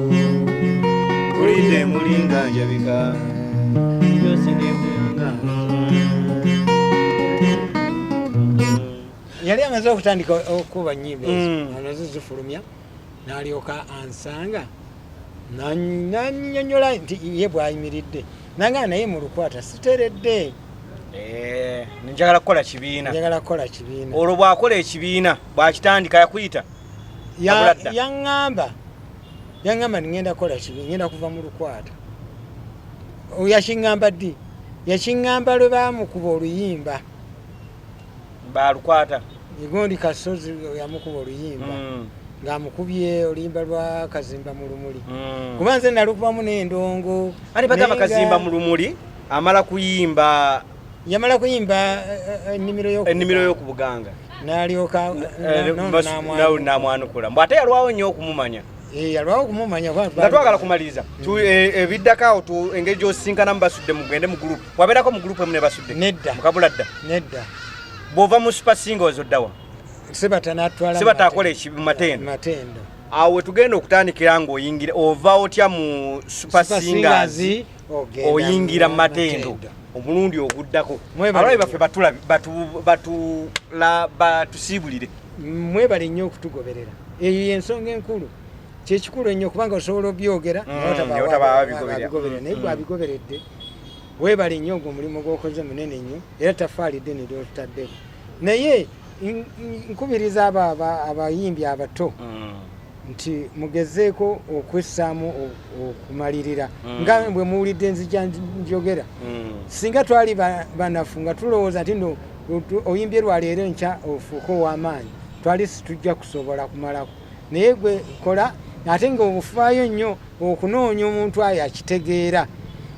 Ulinde mulinga njabika. Byose nebuyanga. Yali amaze okutandika okuba nnyimba ezo. Amaze zifulumya n'alyoka ansanga nannyonnyola nti ye bw'ayimiridde. Nanga naye mu Lukwata siteredde. Njagala kukola kibiina. Njagala kukola kibiina. Olwo bw'akola ekibiina bw'akitandika yakuyita? Yaŋŋamba ngenda kukola kibiina, ngenda kuva mu Lukwata. Yakiŋŋamba ddi? Yakiŋŋamba lwe baamukuba oluyimba. Baalukwata. Gundi Kasozi yamukuba oluyimba. Ng'amukubye oluyimba lwa Kazimba mu Lumuli. Kuba nze nalukubamu n'endongo. Ani bagamba Kazimba mu Lumuli amala kuyimba. Yamala kuyimba ennimiro y'okubuganga. N'alyoka n'amwanukula. Mbu ate yalwawo nnyo okumumanya. Yalwawo okumumanya. Nga twagala kumaliriza. Ebiddako awo engeri gy'osisinkanamu Basudde mugende mu group. Wabeerako mu group emu ne Basudde? Nedda. Mukabula dda? Nedda. Bw'ova mu Super Singles oddawa? Sebata n'atwala. Sebata akola Matendo. Matendo. Awo tugenda okutandikira ng'oyingira ova otya mu Super Singers oyingira Matendo omulundi oguddako. Abalabi baffe batusiibulire. Mwebale nnyo okutugoberera. Eyo y'ensonga enkulu. Kyekikulu ennyo kubanga osobola obyogera naye abigoberera naye gwe abigoberedde. Weebale nnyo ogwo omulimu gw'okoze munene nnyo era tafaalidde ne ly'otutaddeko. Naye nkubiriza abayimbi abato nti mugezeeko okwessaamu okumalirira nga bwe muwulidde nzija njogera. Singa twali banafu nga tulowooza nti nno oyimbye lwaleero enkya ofuuke ow'amaanyi, twali situjja kusobola kumalako. Naye gwe kola ate ng'obufaayo nnyo okunoonya omuntu ayo akitegeera.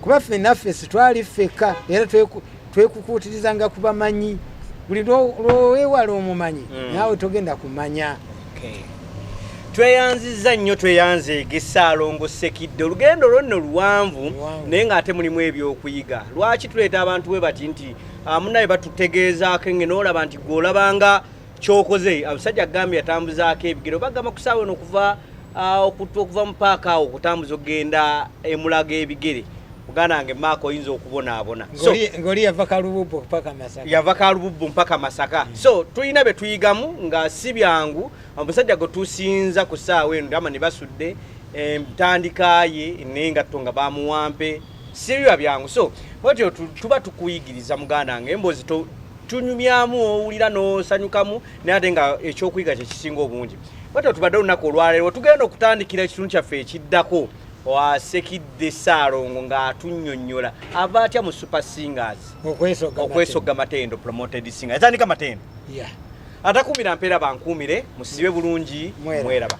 Kuba ffe naffe sitwali ffekka era twekukuutirizanga ku bamanyi. Buli lw'oweewala omumanyi naawe togenda kumanya. Tweyanzizza nnyo, tweyanzeege Ssaalongo Ssekidde. Olugendo lwonno luwanvu naye ng'ate mulimu ebyokuyiga. Lwaki tuleeta abantu bwe bati nti munnaye batutegeezaako enge n'olaba nti gwe olabanga ky'okoze. Omusajja agambye yatambuzaako ebigere. Bagamba ku ssaawa eno okuva mu paaka awo okutambuza okugenda emulaga ebigere. Muganda wange Maaka oyinza okubonaabona. Ng'oli yava Kalububbu mpaka Masaka. Yava Kalububbu mpaka Masaka. So tulina bye tuyigamu nga si byangu. Omusajja gwe tusinza ku ssaawa eno ama ne Basudde entandika ye n'engatto nga bamuwampe. Si biba byangu. So bwetyo tuba tukuyigiriza muganda wange emboozi Tunyumyamu, owulira n'osanyukamu, naye ate nga ekyokuyiga kyekisinga obungi. Bwatyo tubadde olunaku olwaleero, tugenda okutandikira ekitundu kyaffe ekiddako wa Sekidde Ssaalongo ng'atunnyonnyola ava atya mu Super Singers. Okwesogga. Okwesogga Matendo promoted singer, yatandika Matendo. Atakuumira mpeera, bankuumire, musibe bulungi. Mweraba. Mweraba.